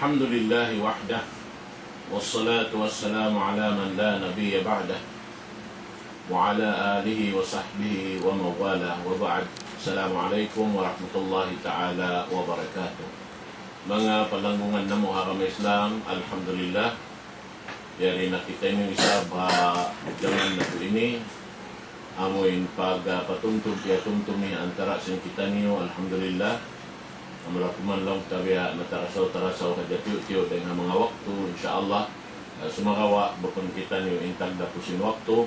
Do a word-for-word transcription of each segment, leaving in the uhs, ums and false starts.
الحمد لله وحده، والصلاة والسلام على من لا نبي بعده، وعلى آله وصحبه ومن والاه، وبعد. السلام عليكم ورحمة الله تعالى وبركاته. Manga palanggungan namu' ha agama Islam, alhamdulillah, yari na kitaniyu isab ha jaman natu' ini, amu in pag, ah, patumtum, piyatumtum ini antara' sin kitaniyu, alhamdulillah. Amura kuman laung ta biya' natarasaw-tarasaw hadja tiyu'-tiyu' dayn ha manga waktu, insya Allah. Ah, sumagawa' bukun kitaniyu in tagdapu sin waktu,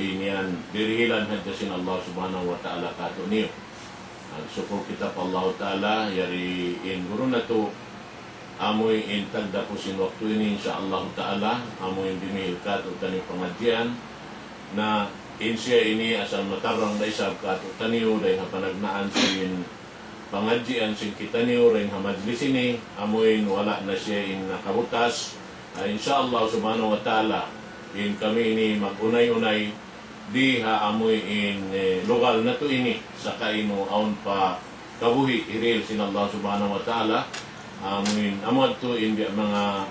in yan dirihilan hadja sin Allah Subhanahu wa Ta'ala kātu'niyu. Nagsukul kita pa Allahu Ta'ala, yari in guru natu', amu in tagdapu sin waktu ini, insya Allahu Ta'ala, amu in dimihil kātu'niyu pangadjian, na in siya ini asal matarrang da isab kātu'niyu, dayn ha panagnaan sin pangadjian sin kitaniyu, dayn ha majlis ini, amu in wala' na siya in nakabutas, ah, insya Allah Subhanahu wa Ta'ala, in kami ini mag-unay-unay, di ha amu in, eh, lugal natu' ini, saka unu awn pa kabuhi' hirihil sin Allah Subhanahu wa Ta'ala, amu in, amu yadtu in biya' manga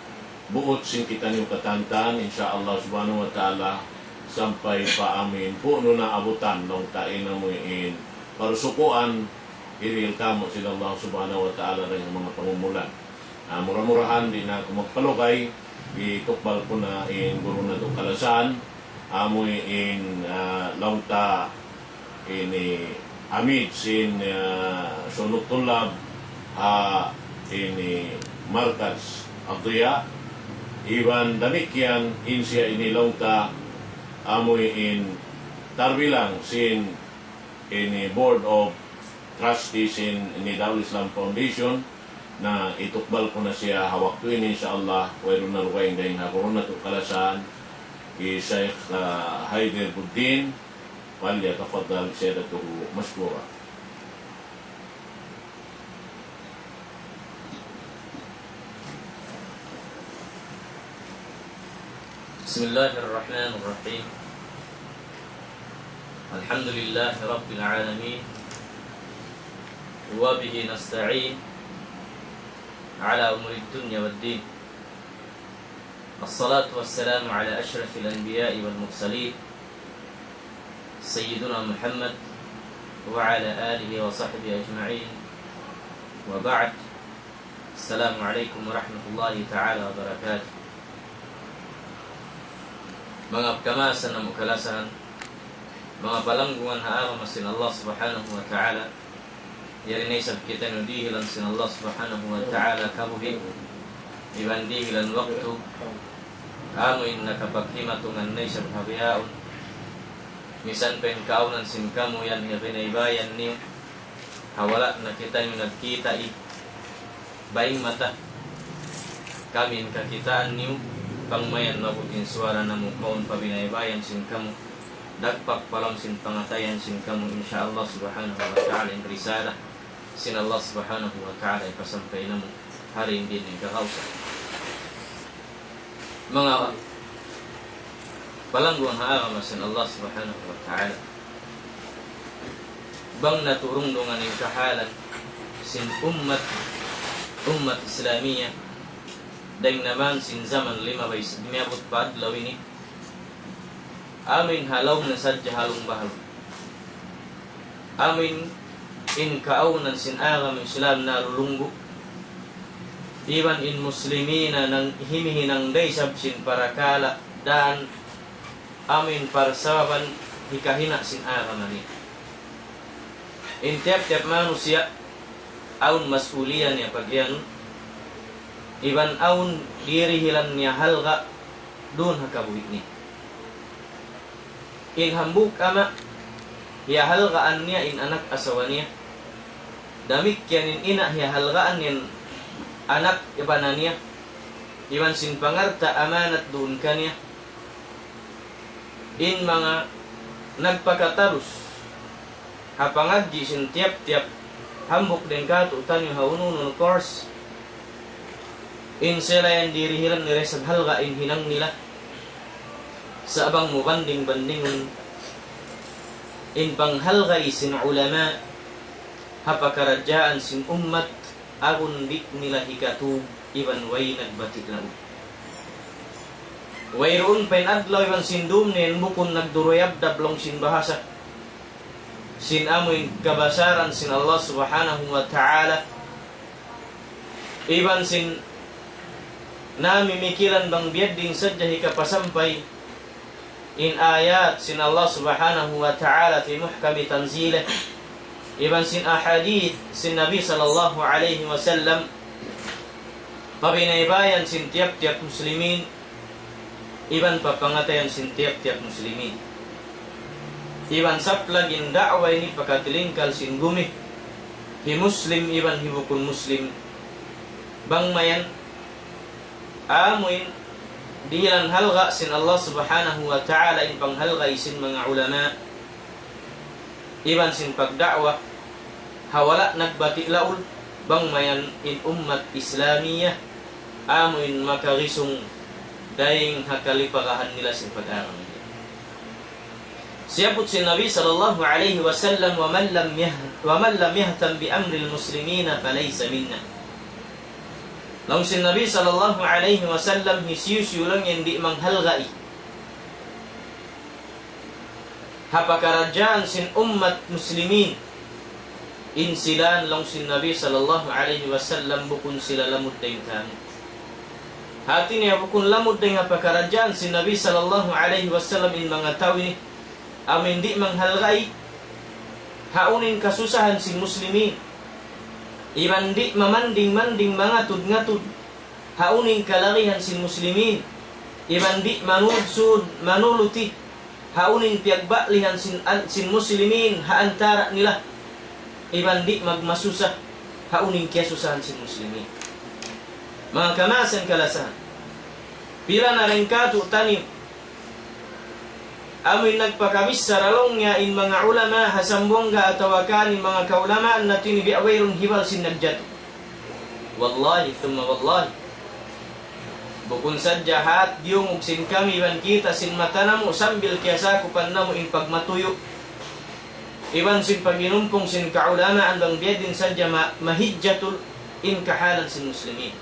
buut sin kitaniyu katantan, insya Allah Subhanahu wa Ta'ala, sampay pa amu in puun na abutan, laung ta in amu in parusukuan, hirihil kamu' sin Allah Subhanahu wa Ta'ala dayn ha manga pangumulan. Ah, mura-murahan di' na aku magpalugay, itukbal ku na in guru natu' kalasahan, amu in, ah, laung ta ini amid sin, ah, Shunut Tullab, ah, ini Markaz Ad-Diya, iban damikkiyan in siya ini laung ta amu in tarbilang sin ini Board of Trustees sin ini Darul Islam Foundation, na itukbal ku na siya ha waktu ini, insya Allah, wayruun na dugaing dayn ha guru natu' kalasahan, hi Shaykh, ah, Haider Buddin, فليتفضل سيادته مشكورا. بسم الله الرحمن الرحيم. الحمد لله رب العالمين، وبه نستعين على أمور الدنيا والدين. الصلاة والسلام على أشرف الأنبياء والمرسلين، سيدنا محمد وعلى آله وصحبه أجمعين، وبعد. السلام عليكم ورحمة الله تعالى وبركاته. Manga kamaasan namu' kalasahan, manga palanggungan ha agama sin Allah Subhanahu wa Ta'ala, yari na isab kitaniyu dihilan sin Allah Subhanahu wa Ta'ala kabuhi', iban dihilan waktu, amu in nakapaghimatungan na isab ha bihaun. Misan pa in kaawnan sin kamu yan hibinaybayan niyu, ha wala' na kitaniyu nagkita' baing mata. Kami in kakitaan niyu, bang mayan maabut in suwara namu' mawn pa binaybayan sin kamu, dagpak pa lawm sin pangatayan sin kamu, insya Allah Subhanahu wa Ta'ala, in risala sin Allah Subhanahu wa Ta'ala hipasampay namu' ha dihil ini kakausan. Manga palangguan ha agama sin Allah Subhanahu wa Ta'ala. Bang natu' rundungan in kahalan sin ummat, ummat Islamiya, dayn ha man sin jaman limabay miyabut pa adlaw ini, amu in ha lawm na sadja halung-bahalung. Amu in, in kaawnan sin agama Islam nalulunggu'. Iban in Muslimina nanghihinang da isab sin parakala' dan amu in parsababan hikahina' sin agama niya. In tiyap-tiyap manusiya' awn mas'uliya niya pag-iyanun, iban awn dirihilan niya halga' duun ha kabuhi' niya. In hambuuk ama', hiyahalgaan niya in anak asawa niya. Damikkiyan in ina', hiyahalgaan niya in anak bana niya. Iban sin pangalta' amanat duun kaniya. In manga nagpakatalus ha pangadji' sin tiyap-tiyap hambuuk dayn kātu'niyu ha unu-unu course, in sila yan dirihilan nila isab halga' in hinang nila. Sa' bang mu banding-bandingun in panghalga' sin ulama ha pakaradjaan sin ummat, agun di' nila hikatūg iban way nagbati' laung. Wayruun pa in adlaw iban sin dum niya in bukun nagduruyabdab laung sin bahasa sin amu in kabasaran sin Allah Subhanahu wa Ta'ala, iban sin namimikilan bang biya' diin sadja hikapasampay in ayat sin Allah Subhanahu wa Ta'ala fi muhkami tanzilih, iban sin ahadith sin Nabi sallallahu alayhi wasallam, pa binaybayan sin tiyap-tiyap muslimin, iban pa pangatayan sin tiyap-tiyap muslimin. Iban saplag in da'wa ini pa katilingkal sin gumi, hi muslim iban hi bukun muslim. Bang mayan, amu in dihilan halga' sin Allah Subhanahu wa Ta'ala in panghalga' sin manga ulama, iban sin pagda'wa, ha wala' nagbati' laung, bang mayan in ummat Islamiyah, amu in makagisung dayn ha kalipagahan nila sin pag-agama nila. Siyabbut sin Nabi sallallahu alayhi wasallam, ومن لم يه-، ومن لم يهتم بأمر المسلمين فليس منا. Laung sin Nabi sallallahu alayhi wasallam, hisiyu-siyu laung in di' manghalga' ha pakaradjaan sin ummat muslimin, in sila laung sin Nabi sallallahu alayhi wasallam bukun sila lamud dayn kāmu'. Hāti niya bukun lamud dayn ha pakaradjaan sin Nabi sallallahu alayhi wasallam in manga tau ini, amu in di' manghalga' ha unu in kasusahan sin muslimin, iban di' mamanding-manding mangatud-ngatud ha unu in kalagihan sin muslimin, iban di' manudsud, manuluti ha unu in piyagba'lihan sin, an-, sin muslimin ha antara' nila, iban di' magmasusa ha unu in kiyasusahan sin muslimin. Manga kamaasan kalasahan, pila na dayn kātu'niyu amu in nagpakabichara laung niya in manga ulama ha Zamboanga atawa kan in manga kaulamaan natu' ini biya' wayruun hibal sin nagjatu. Wallahi, thumma wallahi. Bukun sadja hat diyungug sin kami iban kita' sin mata namu' sambil kiyasakupan namu' in pagmatuyu' iban sin pag'inumpung sin kaulamaan bang biya' diin sadja ma-, mahijjatul in kahalan sin muslimin.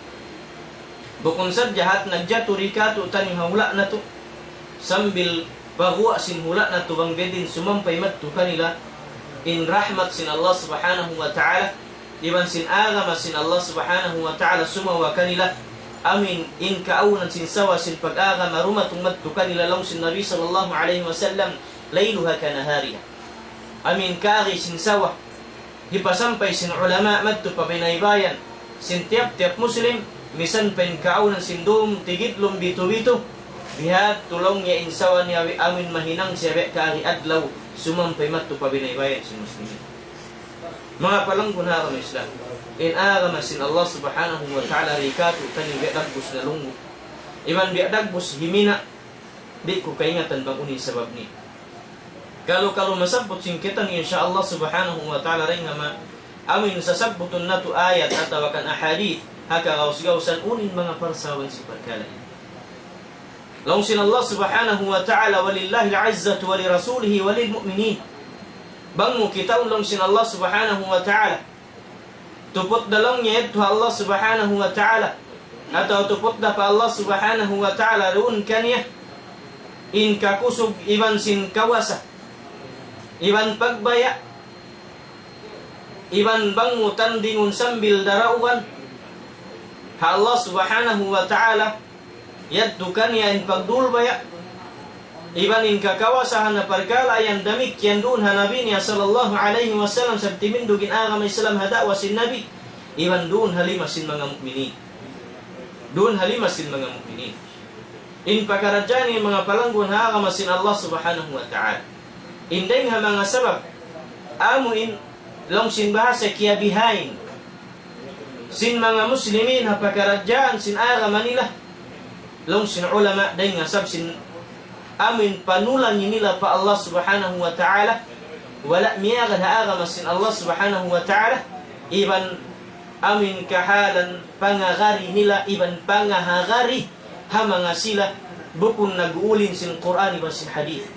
Bukun sadja hat nagjatu di kātu'niyu ha hula' natu', sambil paguwa' sin hula' natu' bang biya' diin sumampay madtu kanila in rahmat sin Allah Subhanahu wa Ta'ala, iban sin agama sin Allah Subhanahu wa Ta'ala sumawa kanila, amu in kaawnan sin sawa sin pag-agama dumatung madtu kanila laung sin Nabi sallallahu alayhi wasallam, ليلها كنهارها. Amu in kari sin sawa hipasampay sin ulama madtu pa binaybayan sin tiyap-tiyap muslim, misan pa in kaawnan sin dum tigidlum bitu-bitu, bihadtu laung niya in sawa niya wi amu in mahinang siya biya' kari adlaw, sumampay madtu pa binaybayan sin muslimin. Manga palanggun ha agama Islam, in agama sin Allah Subhanahu wa Ta'ala di kātu'niyu biya' dagbus nalunggu', iban biya' dagbus himina', di' ku kaingatan bang unu in sabab niya. Kalu-kalu masabbut sin kitaniyu, insya Allah Subhanahu wa Ta'ala, dayn ha ma-, amu in sasabbutun natu' ayat atawa kan ahadith, ha kagaus-gausan unu in manga parsababan sin parkala' ini. Laung sin Allah Subhanahu wa Ta'ala, ولله العزة ولرسوله وللمؤمنين. Bang mu kitaun laung sin Allah Subhanahu wa Ta'ala, tuput da laung niya yadtu ha Allah Subhanahu wa Ta'ala, atawa tuput da pa Allah Subhanahu wa Ta'ala duun kaniya in kakusug iban sin kawasa, iban pagbaya', iban bang mu tandingun sambil daraugan ha Allah Subhanahu wa Ta'ala, yadtu kaniya in pagdulbaya', iban in kakawasahan ha parkala' yan damikkiyan duun ha Nabi niya sallallahu alayhi wasallam, sabab timindug in agama Islam ha da'wa sin Nabi, iban duun ha lima sin manga mu'minin. Duun ha lima sin manga mu'minin. In pakaradjaan ini manga palanggun ha agama sin Allah Subhanahu wa Ta'ala. In dayn ha manga sabab, amu in laung sin bahasa kiyabihain sin manga muslimin ha pakaradjaan sin agama nila. Laung sin ulama dayn ha sabab sin amu in panulangi nila pa Allah Subhanahu wa Ta'ala, wala' miyagad ha agama sin Allah Subhanahu wa Ta'ala, iban amu in kahalan pangagari nila, iban pangahagari ha manga sila bukun nag-uulin sin Qur'an iban sin hadith.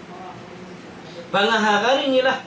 Pangahagari nila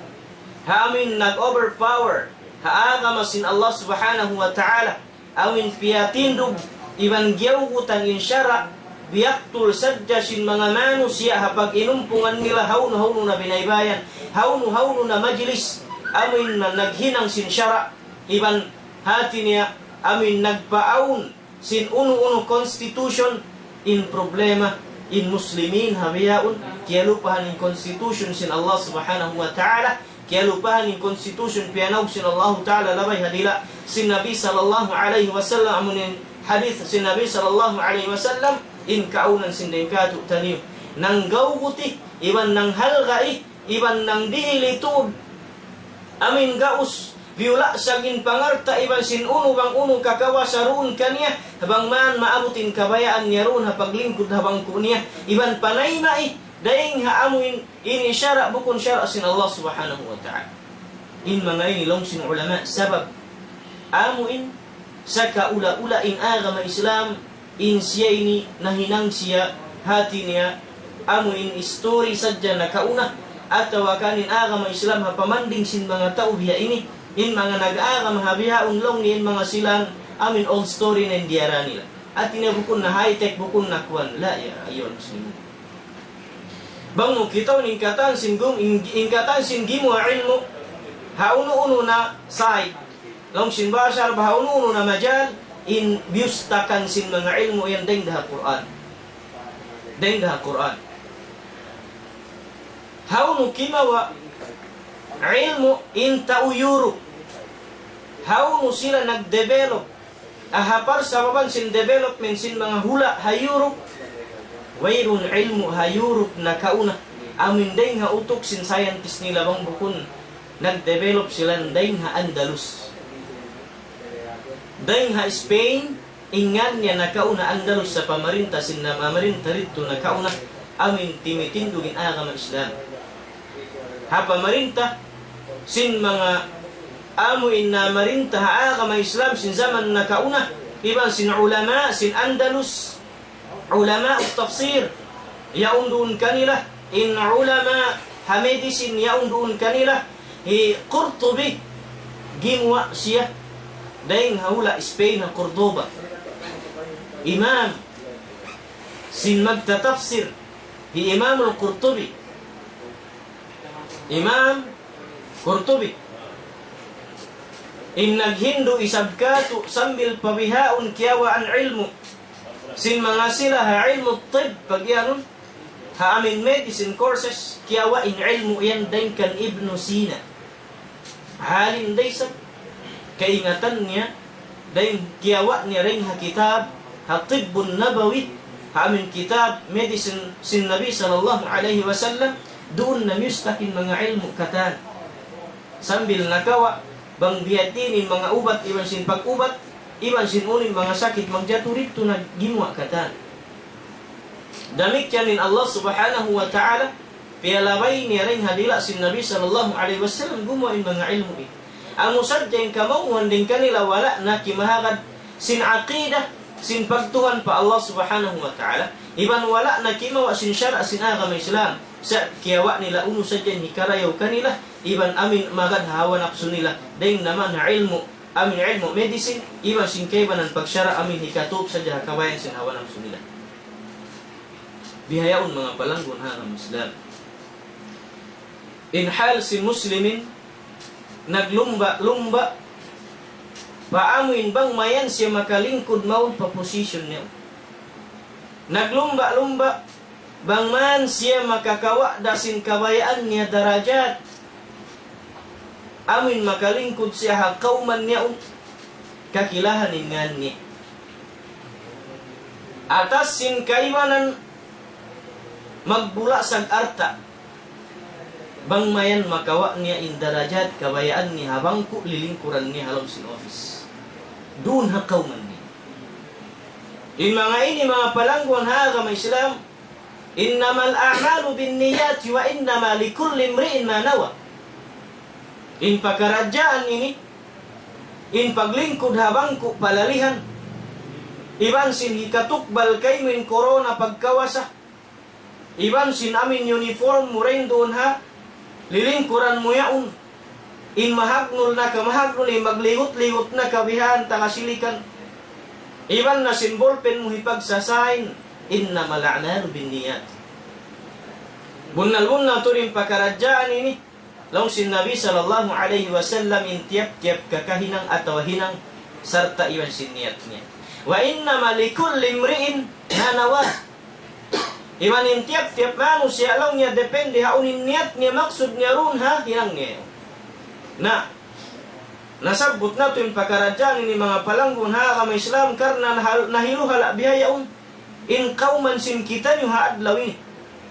ha amu in nag-overpower ha agama sin Allah Subhanahu wa Ta'ala, amu in piyatindug iban giyawgutan in sara', biyaktul sadja sin manga manusiya' ha pag-inumpungan nila hawnu-hawnu na binaybayan, hawnu-hawnu na majlis, amuin na naghinang sin sara', iban hati niya amuin nagpaawn sin unu-unu constitution, in problema, in Muslimin ha bihaun, kiyalupahan in constitution sin Allah Subhanahu wa Ta'ala, kiyalupahan in constitution piyanaug sin Allahu Ta'ala labay ha dila' sin Nabi sallallahu alayhi wasallam, amun in hadith sin Nabi sallallahu alayhi wasallam, in kaawnan sin dayng katu'taniyu. Nanggawguti, iban nanghalgai, iban nangdihili tuud. Amuin gaus, biyulasag in pangalta' iban sin unu bang unu kakawasa duun kaniya, bang man maabut in kabayaan niya duun ha paglingkud ha bangku' niya, iban panaymai, dayng ha amuin ini sara' bukun sara' sin Allah Subhanahu wa Ta'ala. In manga ini laung sin ulama, sabab amuin sakaula-ula in agama Islam, in siya ini nahinang siya hati niya amuin istori sadja nakauna, atawa kan in agama Islam ha pamanding sin manga tau biya' ini, in manga nag-agama ha bihaun laung niya in manga silang amuin old story na in diyara nila. Hati niya bukun na high-tech, bukun na kuwan. La ya ayyuhal muslimun. Bang mu kitaun in katan sin gum-, in, in katan sin gimuwa' ilmu', ha unu-unu na side, laung sin bahasa Arab, ha unu-unu na majal, in biyustakan sin manga ilmu' yan dayng da ha Qur'an. Dayng da ha Qur'an. Hawnu kimawa' ilmu' in tau Europe? Hawnu sila nag-develop? Aha parsababan sin development sin manga hula' ha Europe? Wayruun ilmu' ha Europe nakauna. Amuin dayng ha utuk sin scientist nila bang bukun nag-develop sila dayng ha Andalus. Dayng ha Spain, in ngan niya nakauna Andalus ha pamarinta sin na-, pamarinta didtu nakauna, amuin timitindug in agama Islam. Ha pamarinta sin manga amuin namarinta ha agama Islam sin jaman nakauna, iban sin ulama sin Andalus, ulama tafsir, yaun duun kanila, in ulama ha medicine yaun duun kanila, hi Qurtubi, gimuwa' siya dayng ha hula' Spain ha Cordoba. Imam sin magtatafsir, hi Imam al-Qurtubi. Imam Qurtubi. In naghindu' isab katu' sambil pa bihaun kiyawa' in ilmu'. Sin manga sila ha ilmu' tib, pag-iyanun, ha amin medicine courses, kiyawa' in ilmu' yan dayng kan Ibnu Sina. Alim da isab, kaingatan niya, dayng kiyawa' niya dayng ha kitab, ha Tibbun Nabawi, ha amin kitab, medicine sin Nabi sallallahu alayhi wasallam, duun na miyustak in manga ilmu' katan. Sambil nakawa', bang biya' diin in manga ubat, iban sin pag-ubat, iban sin unu in manga sakit magjatu didtu na gimuwa' katan. Damikkiyan in Allah Subhanahu wa Ta'ala, piyalabay niya dayng ha dila' sin Nabi sallallahu alayhi wasallam gumuwa' in manga ilmu' ini. Amu sadja in kamauhan dayng kanila wala' na kimahagad sin aqidah, sin pagtuhan pa Allah Subhanahu wa Ta'ala, iban wala' na kimawa' sin sara' sin agama Islam. Sa' kiyawa' nila unu sadja in hikarayaw kanila, iban amin magad ha hawa napsu nila, dayng naman ha ilmu', amin ilmu' medicine, iban sin kaibanan pagsara' amin hikatup sadja ha kabayaan sin hawa napsu nila. Bihaun manga palanggun ha agama Islam. In hal sin Muslimin, naglumba'-lumba', pa amuin bang mayan siya makalingkud mawn pa position niya. Naglumba'-lumba', bang man siya makakawa' da sin kabayaan niya darajat. Amuin makalingkud siya ha kawman niya, kakilahan in ngan niya. Atas sin kaibanan magbula' sag alta'. Bang mayan makawa' niya in darajat kabayaan niya ha bangku' lilingkuran niya ha lawm sin office. Duun ha kawman niya. In manga ini manga palangguan ha agama Islam, إنما الأعمال بالنيات وإنما لكل امرئ ما نوى. In pakaradjaan ini, in paglingkud ha bangku' palalihan, iban sin hikatukbal kaymu in corona pagkawasa, iban sin amin uniform mu dayng duun ha lilingkuran mu yaun, in mahagnul na ka mahagnul, in magliwut-liwut na ka bihan tanga silikan. Iban na sin ballpen mu hipagsasain, إنما الأعمال بالنيات. Bunnal-bunnal tuud in pakaradjaan ini, laung sin Nabi sallallahu alayhi wasallam, in tiyap-tiyap kakahinang atawa hinang sarta' iban sin niyat niya. وإنما لكل امرئ ما نوى. Iban in tiyap-tiyap manusiya' laung niya depende ha unu in niyat niya, maksud niya duun ha hinang niya. Na, nasabbut natu' in pakaradjaan ini manga palanggun ha agama Islam karna' nahal-, nahiluhala' bihaun in kawman sin kitaniyu ha adlaw ini.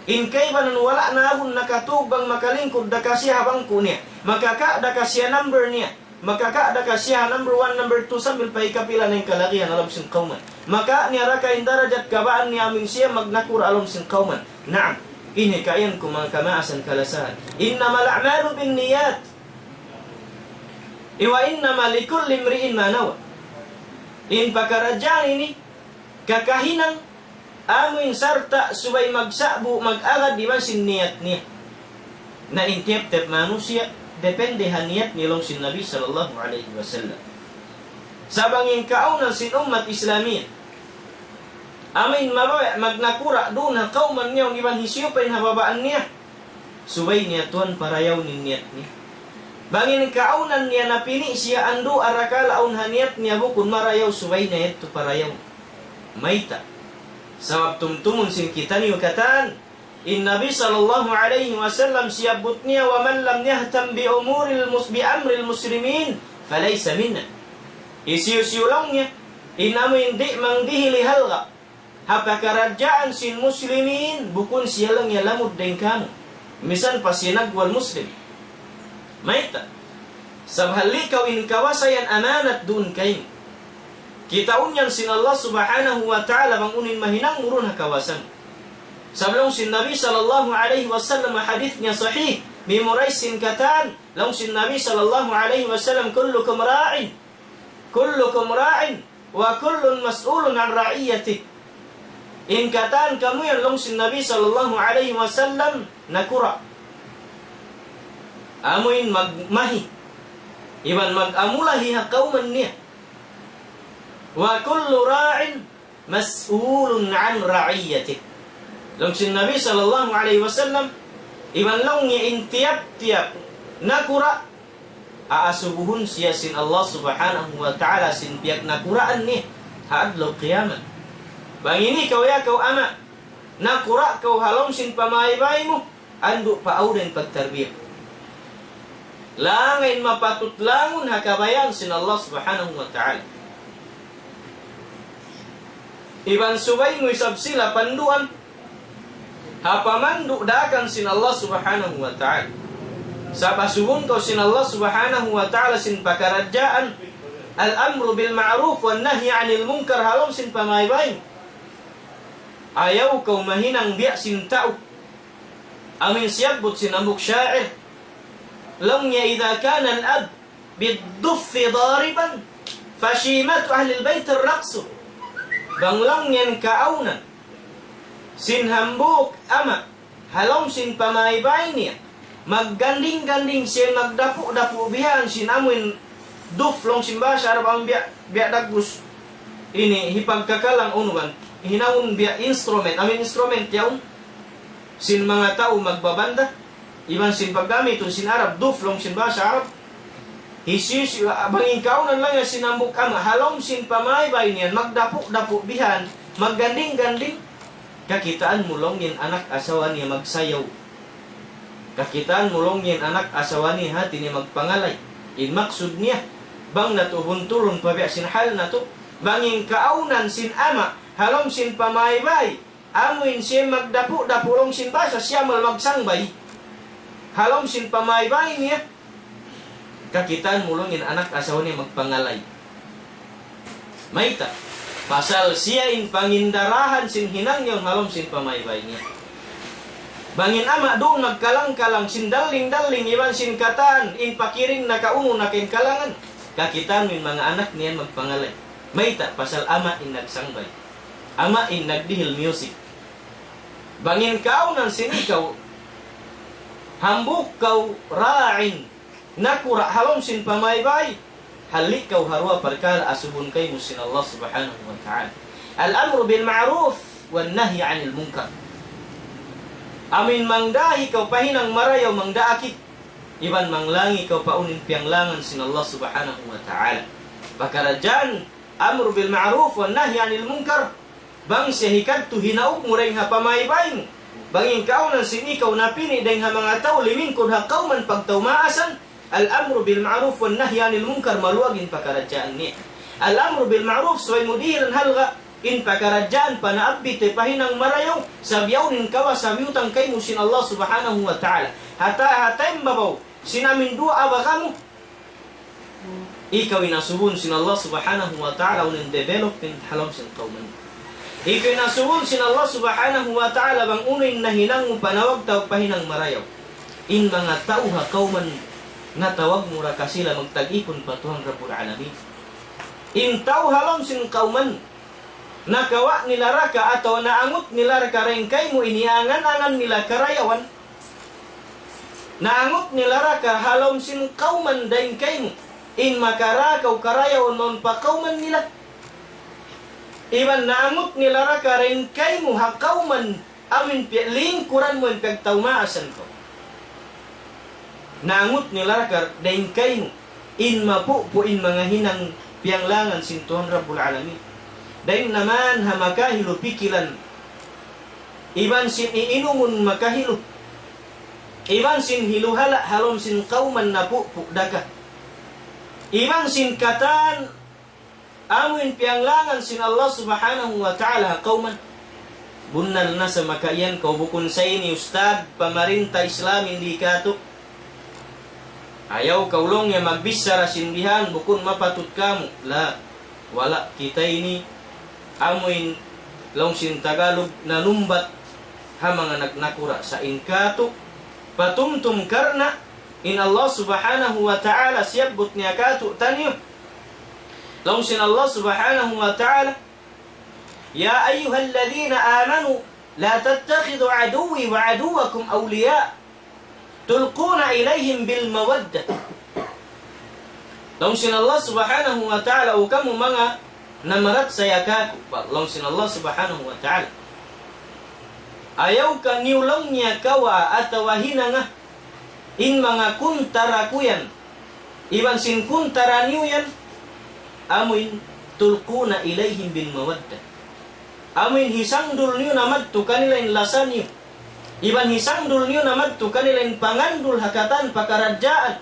In kaibanan wala' na agun nakatug bang makalingkud da kasiya ha bangku' niya. Makaka' da kasiya number niya. Makaka' da kasiya ha number one, number two, sambil pa hikapila na in kalagihan ha lawm sin kawman. Makaka' niya da ka in darajat kabaan niya amun siya magnakura' ha lawm sin kawman. Naam, ini kayan ku manga kamaasan kalasahan. إنما الأعمال بالنيات. وإنما لكل امرئ ما نوى. In pakaradjaan ini, kakahinang amuin sarta' subay magsa'bu, mag-agad iban sin niyat niya. Na in tiyap-tiyap manusiya', depende ha niyat niya laung sin Nabi sallallahu alayhi wasallam. Sa' bang in kaawnan sin ummat Islamiya, amuin mabaya' magnakura' duun ha kawman niya, iban hisiyu pa in ha babaan niya, subay niya tuwan parayawun in niyat niya. Bang in kaawnan niya napini' siya andu' arakala' awn ha niyat niya bukun marayaw, subay niya yadtu parayawun. Mayta'? Sabab tumtumun sin kitaniyu katan, in Nabi sallallahu alayhi wasallam siyabbut niya, ومن لم يهتم بأمور المس-، بأمر المسلمين فليس منا. Hisiyu-siyu laung niya, in amuin di' mangdihili halga' ha pakaradjaan sin muslimin, bukun siya laung niya lamud dayn kāmu'. Misan pa siya nagwal Muslim. Mayta'? Sabab halli' kaw in kawasa yan amanat duun kaymu. Kitaun yan sin Allah subhanahu wa ta'ala bang unu in mahinang mu duun ha kawasa mu. Sabab laung sin Nabi sallallahu alayhi wasallam hadith niya sahih, memorize sin katan, laung sin Nabi sallallahu alayhi wasallam, كلكم راع، كلكم راع، وكل مسؤول عن رعيته. In katan kamu yan laung sin Nabi sallallahu alayhi wasallam nakura'. Amuin magmahi. Iban mag-amulahi ha kawman niya. وكل راع مسؤول عن رعيته. Laung sin Nabi sallallahu alayhi wasallam, iban laung niya in tiyap-tiyap nakura', aasubuhun siya sin Allah subhanahu wa ta'ala sin piyagnakuraan niya ha adlaw qiyamat. Bang ini kaw ya kaw ama', nakura' kaw ha lawm sin pamaybay mu, andu' pa awda in pagtarbiya. Langayn mapatut langun ha kabayaan sin Allah subhanahu wa ta'ala. Iban subay mu isab sila panduan ha pamandu' daakan sin Allah subhanahu wa ta'ala. Sabab asubuhun kaw sin Allah subhanahu wa ta'ala sin pakaradjaan الأمر بالمعروف والنهي عن المنكر ha lawm sin pamaybay. Ayaw kaw mahinang biya' sin tau amuin siyabbut sin hambuuk sha'ir. Laung niya, إذا كان الأب بالدف ضاربا فشيمة أهل البيت الرقص. Bang laung niya in kaawnan sin hambuuk ama' ha lawm sin pamaybay niya, magganding-ganding siya, magdapu'-dapu' bihan sin amuin duf laung sin bahasa Arab, amuin biya', biya' dagbus ini hipagkakalang unu ban, hinangun biya' instrument, amuin instrument yaun sin manga tau magbabanda, iban sin paggamitun sin Arab, duf laung sin bahasa Arab. Hisiyu-siyu, bang in kaawnan laung niya sin hambuuk ama', ha lawm sin pamaybay niya, magdapu'-dapu' bihan, magganding-ganding, kakitaan mu laung niya in anak asawa niya magsayaw. Kakitaan mu laung niya in anak asawa niya hati niya magpangalay. In maksud niya, bang natu' buntulun pa biya' sin hal natu', bang in kaawnan sin ama', ha lawm sin pamaybay, amuin siya magdapu'-dapu' laung sin bahasa, siya mal magsangbay ha lawm sin pamaybay niya, kakitaan mu laung in anak asawa niya magpangalay. Mayta'? Pasal siya in pangindarahan sin hinang niya ha lawm sin pamaybay niya. Bang in ama' duun magkalang-kalang sin daling-daling iban sin katan, in pakiring na kaunu na kaingkalangan, kakitaan mu in manga anak niya magpangalay. Mayta'? Pasal ama' in nagsangbay. Ama' in nagdihil music. Bang in kaawnan sin ikaw, hambuuk kaw راع, nakura' ha lawm sin pamaybay. Halli' kaw ha duwa parkala' asubun kaymu sin Allah Subhanahu wa Ta'ala. الأمر بالمعروف والنهي عن المنكر. Amuin mangdahi kaw pa hinang marayaw, mangdaak, iban manglangi kaw pa unu in piyanglangan sin Allah Subhanahu wa Ta'ala. Pakaradjaan الأمر بالمعروف والنهي عن المنكر. Bang siya hikadtu hinaug mu dayn ha pamaybay mu. Bang in kaawnan sin ikaw napini' dayn ha manga tau limingkud ha kawman pagtaumaasan, الأمر بالمعروف والنهي عن المنكر, maluag in pakaradjaan niya. الأمر بالمعروف, subay mu dihilan halga', in pakaradjaan panaabbi te pa hinang marayaw, sabiyaun in kawasa miyutang kaymu sin Allah Subhanahu wa Ta'ala. Hata, hata in babaw, sin amuin duwa abaga mu, ikaw in asubun sin Allah Subhanahu wa Ta'ala unu in development ha lawm sin kawman. Ikaw in asubun sin Allah Subhanahu wa Ta'ala bang unu in nahinang mu panawag-tawag pa hinang marayaw. In manga tau ha kawman, natawag mu ra ka sila magtag-ipun pa Tuhan Rabbul Alamin. In tau ha lawm sin kawman, nakawa' nila ra ka atawa naangut nila ra ka dayn kaymu in iyangan-angan nila karayawan. Naangut nila ra ka ha lawm sin kawman dayn kaymu. In makarā kaw karayawan mawn pa kawman nila. Iban naangut nila ra ka dayn kaymu ha kawman amuin pi-, lingkuran mu in piyagtaumaasan kaw. Naangut nila ra ka dayn kaymu in mapupu' in manga hinang piyanglangan sin Tuhan Rabbul Alamin. Dayn naman ha makahilu pikilan, iban sin iinumun makahilu, iban sin hiluhala' ha lawm sin kawman napupu' da ka, iban sin katan amuin piyanglangan sin Allah Subhanahu wa Ta'ala ha kawman. Bunnal na sa makaiyan kaw bukun sa ini ustad, pamarinta Islam in di katu'. Ayaw kaw laung niya magbichara sin bihan, bukun mapatut kamu. La, wala' kita ini amuin laung sin Tagalog nanumbat ha manga nagnakura' sa in katu'. Patumtum karna' in Allah Subhanahu wa Ta'ala siyabbut niya katu'taniyu. Laung sin Allah Subhanahu wa Ta'ala, يا أيها الذين آمنوا لا تتخذوا عدوي وعدوكم أولياء تلقون إليهم بالمودة. Laung sin Allah Subhanahu wa Ta'ala, "O kamu manga namarachaya kaku'," laung sin Allah Subhanahu wa Ta'ala. Ayaw ka niyu laung niya kawa atawa hinanga in manga kuntara ku yan, iban sin kuntara niyu yan, amuin تلقون إليهم بالمودة. Amuin hisangdul niyu na madtu kanila in lasa niyu. Iban hisangdul niyu na madtu kanila in pangandul ha katan pakaradjaan.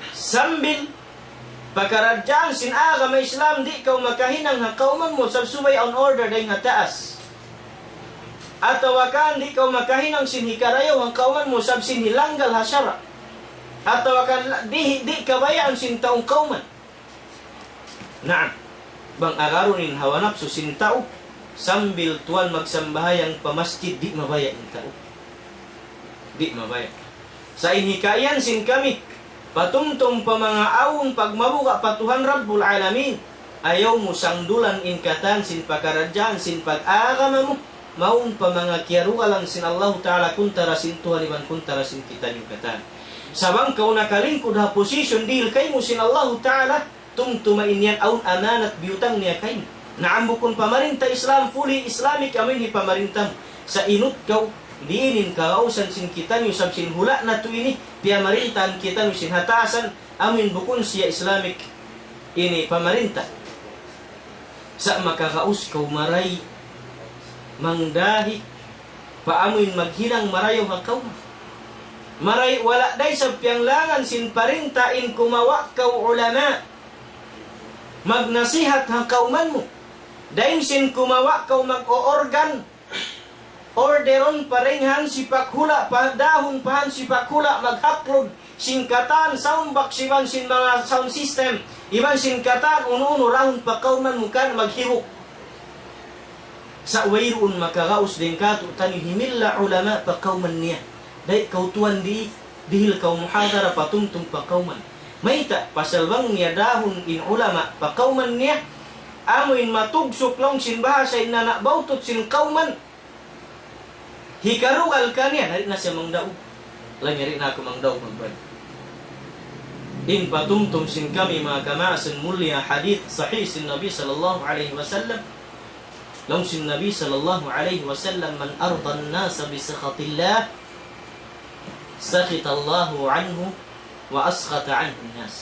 Sambil pakaradjaan sin agama Islam, di' kaw makahinang ha kawman mu sabab subay awn order dayn ha taas. Atawa kan di' kaw makahinang sin hikarayaw ha kawman mu sabab sin hilanggal ha sara'. Atawa kan la-, di', di' kabayaan sin tau kawman. Naam. Bang agarun in hawa napsu sin tau, sambil tuwan magsambahayang pa masjid, di' mabaya' in tau. Di' mabaya'. Sa' in hikaiyan sin kami, patumtum pa manga awn pagmabuga' pa Tuhan Rabbul Alamin. Ayaw mu sangdulan in katan sin pakaradjaan sin pag-agama mu, mawn pa manga kiyarugalan sin Allahu Ta'ala kuntara sin Tuhan iban kuntara sin kitaniyu katan. Sa' bang kaw nakalingkud ha position dihil kaymu sin Allahu Ta'ala, tumtuma in yan awn amanat biyutang niya kaymu. Naam, bukun pamarinta Islam, fully Islamic amuin hipamarinta mu. Sa' inut kaw, diin in kagausan sin kitaniyu sabab sin hula' natu' ini, piyamarintahan kitaniyu sin ha taasan, amuin bukun siya Islamic ini pamarinta. Sa' makagaus kaw marayaw, mangdahi, pa amuin maghinang marayaw ha kawman. Marayaw wala' da isab piyanglangan sin parinta in kumawa' kaw ulama magnasihat ha kawman mu. Dayn sin kumawa' kaw mag-o-organ, orderon pa dayn ha hansipak hula', pa dahun pa hansipak hula', maghaklud sin katan sound box iban sin manga sound system, iban sin katan unu-unu dahun pa kawman mu kan maghibuk. Sa' wayruun makagaus dayn katu'taniyu himilla ulama pa kawman niya. Dayn kaw tuwan di, dihil kaw muhadara patumtum pa kawman. Mayta', pasal bang niya dahun in ulama pa kawman niya, amuin matugsuk laung sin bahasa in anak bautut sin kawman. Hikarugal kaniya, di' na siya mangdaug. Laung niya, "Di' na aku mangdaug, magbalik." In patumtum sin kami manga kamaasan mulia hadith sahih sin Nabi sallallahu alayhi wasallam. Laung sin Nabi sallallahu alayhi wasallam, من أرضى الناس بسخط الله سخط الله عنه وأسخط عنه الناس.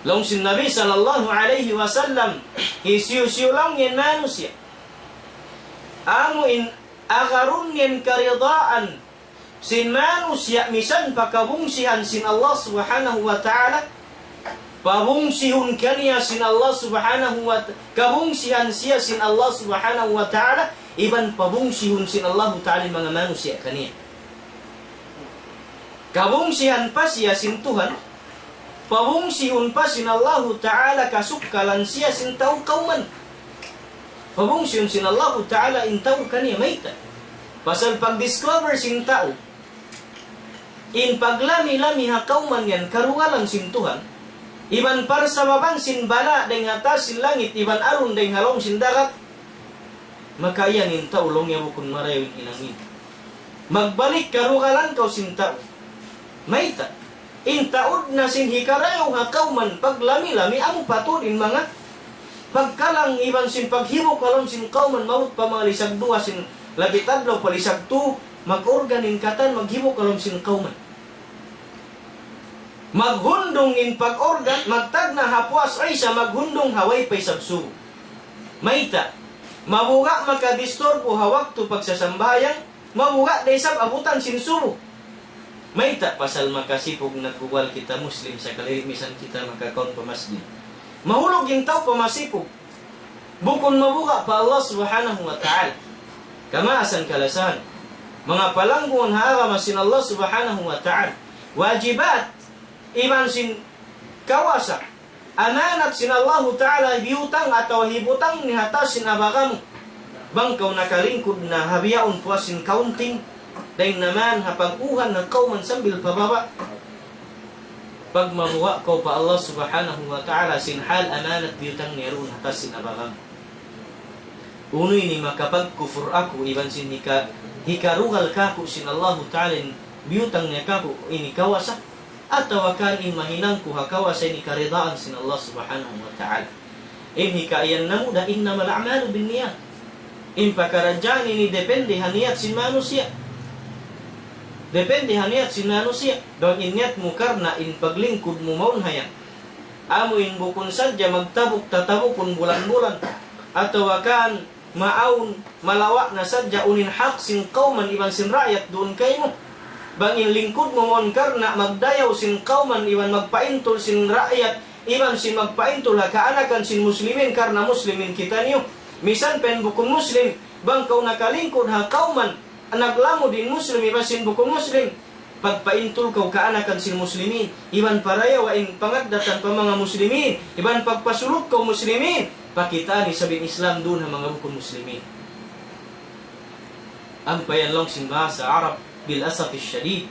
Laung sin Nabi sallallahu alayhi wasallam, hisiyu-siyu laung in manusiya' amu in agarun niya in karidaan sin manusiya' misan pa kabungsihan sin Allah Subhanahu wa Ta'ala, pabungsihun kaniya sin Allah Subhanahu wa Ta-, kabungsihan siya sin Allah Subhanahu wa Ta'ala, iban pabungsihun sin Allahu Ta'ala in manga manusiya' kaniya. Kabungsihan pa siya sin Tuhan, pabungsihun pa sin Allahu Ta'ala, kasukkalan siya sin tau kawman. Pabungsihun sin Allahu Ta'ala in tau kaniya, mayta'? Pasal pag-discover sin tau in paglami-lami ha kawman yan karugalan sin Tuhan, iban parsababan sin bala' dayng ha taas sin langit, iban alun dayng ha lawm sin dagat, maka yan in tau laung niya bukun marayaw in hinang niya. Magbalik karugalan kaw sin tau. Mayta'? In taud na sin hikarayaw ha kawman paglami-lami, amu pa tuud in manga pagkalang iban sin paghibuk ha lawm sin kawman, maabut pa manga lisag duwa sin labit adlaw pa lisag tū, mag-organ in katan, maghibuk ha lawm sin kawman. Maghundung in pag-organ, magtagna' ha puas Isa, maghundung ha way pa isab subu. Mayta'? Mabuga' makadisturbu ha waktu pagsasambahayang, mabuga' da isab abutan sin subu. Mayta'? Pasal makasipug nagbuwal kita Muslim, sakali misan kita makakaun pa masjid. Mahulug in tau pa masipug. Bukun mabuga' pa Allah Subhanahu wa Ta'ala. Kamaasan kalasahan. Manga palanggungan ha agama sin Allah Subhanahu wa Ta'ala. Wajibat iban sin kawasa, amanat sin Allahu Ta'ala biyutang atawa hibutang niya ha taas sin abaga mu. Bang kaw nakalingkud na ha bihaun puas sin counting, dayn naman ha pag-uhan na kaw man sambil pababa'. Pagmabuga' kaw pa Allah Subhanahu wa Ta'ala sin hal amanat biyutang niya duun ha taas sin abaga mu. Unu ini, makapagkufur aku iban sin hika-, hikarugal kāku' sin Allahu Ta'ala in biyutang niya kāku' ini kawasa? Atawa kan in mahinang ku ha kawasa ini karidaan sin Allah Subhanahu wa Ta'ala? In hikaiyan namu' da, إنما الأعمال بالنيات. In pakaradjaan ini depende ha niyat sin manusiya'. Depende ha niyat sin manusiya'. Bang in niyat mu karna' in paglingkud mu mawn ha yan, amu in bukun sadja magtabuk, tatabukun bulan-bulan, atawa kan maawn, malawa' na sadja unu in hak sin kawman iban sin raayat duun kaymu. Bang in lingkud mu mawn karna' magdayaw sin kawman iban magpaintul sin raayat, iban sin magpaintul ha kaanakan sin muslimin karna' muslimin kitaniyu. Misan pa in bukun muslim, bang kaw nakalingkud ha kawman, naglamud in muslim iban sin bukun muslim, pagpaintul kaw kaanakan sin muslimin, iban parayawa in pangaddatan pa manga muslimin, iban pagpasulut kaw muslimin, pakitaan isab in Islam duun ha manga bukun muslimin. Ampa yan laung sin bahasa Arab, bil asafi shadid.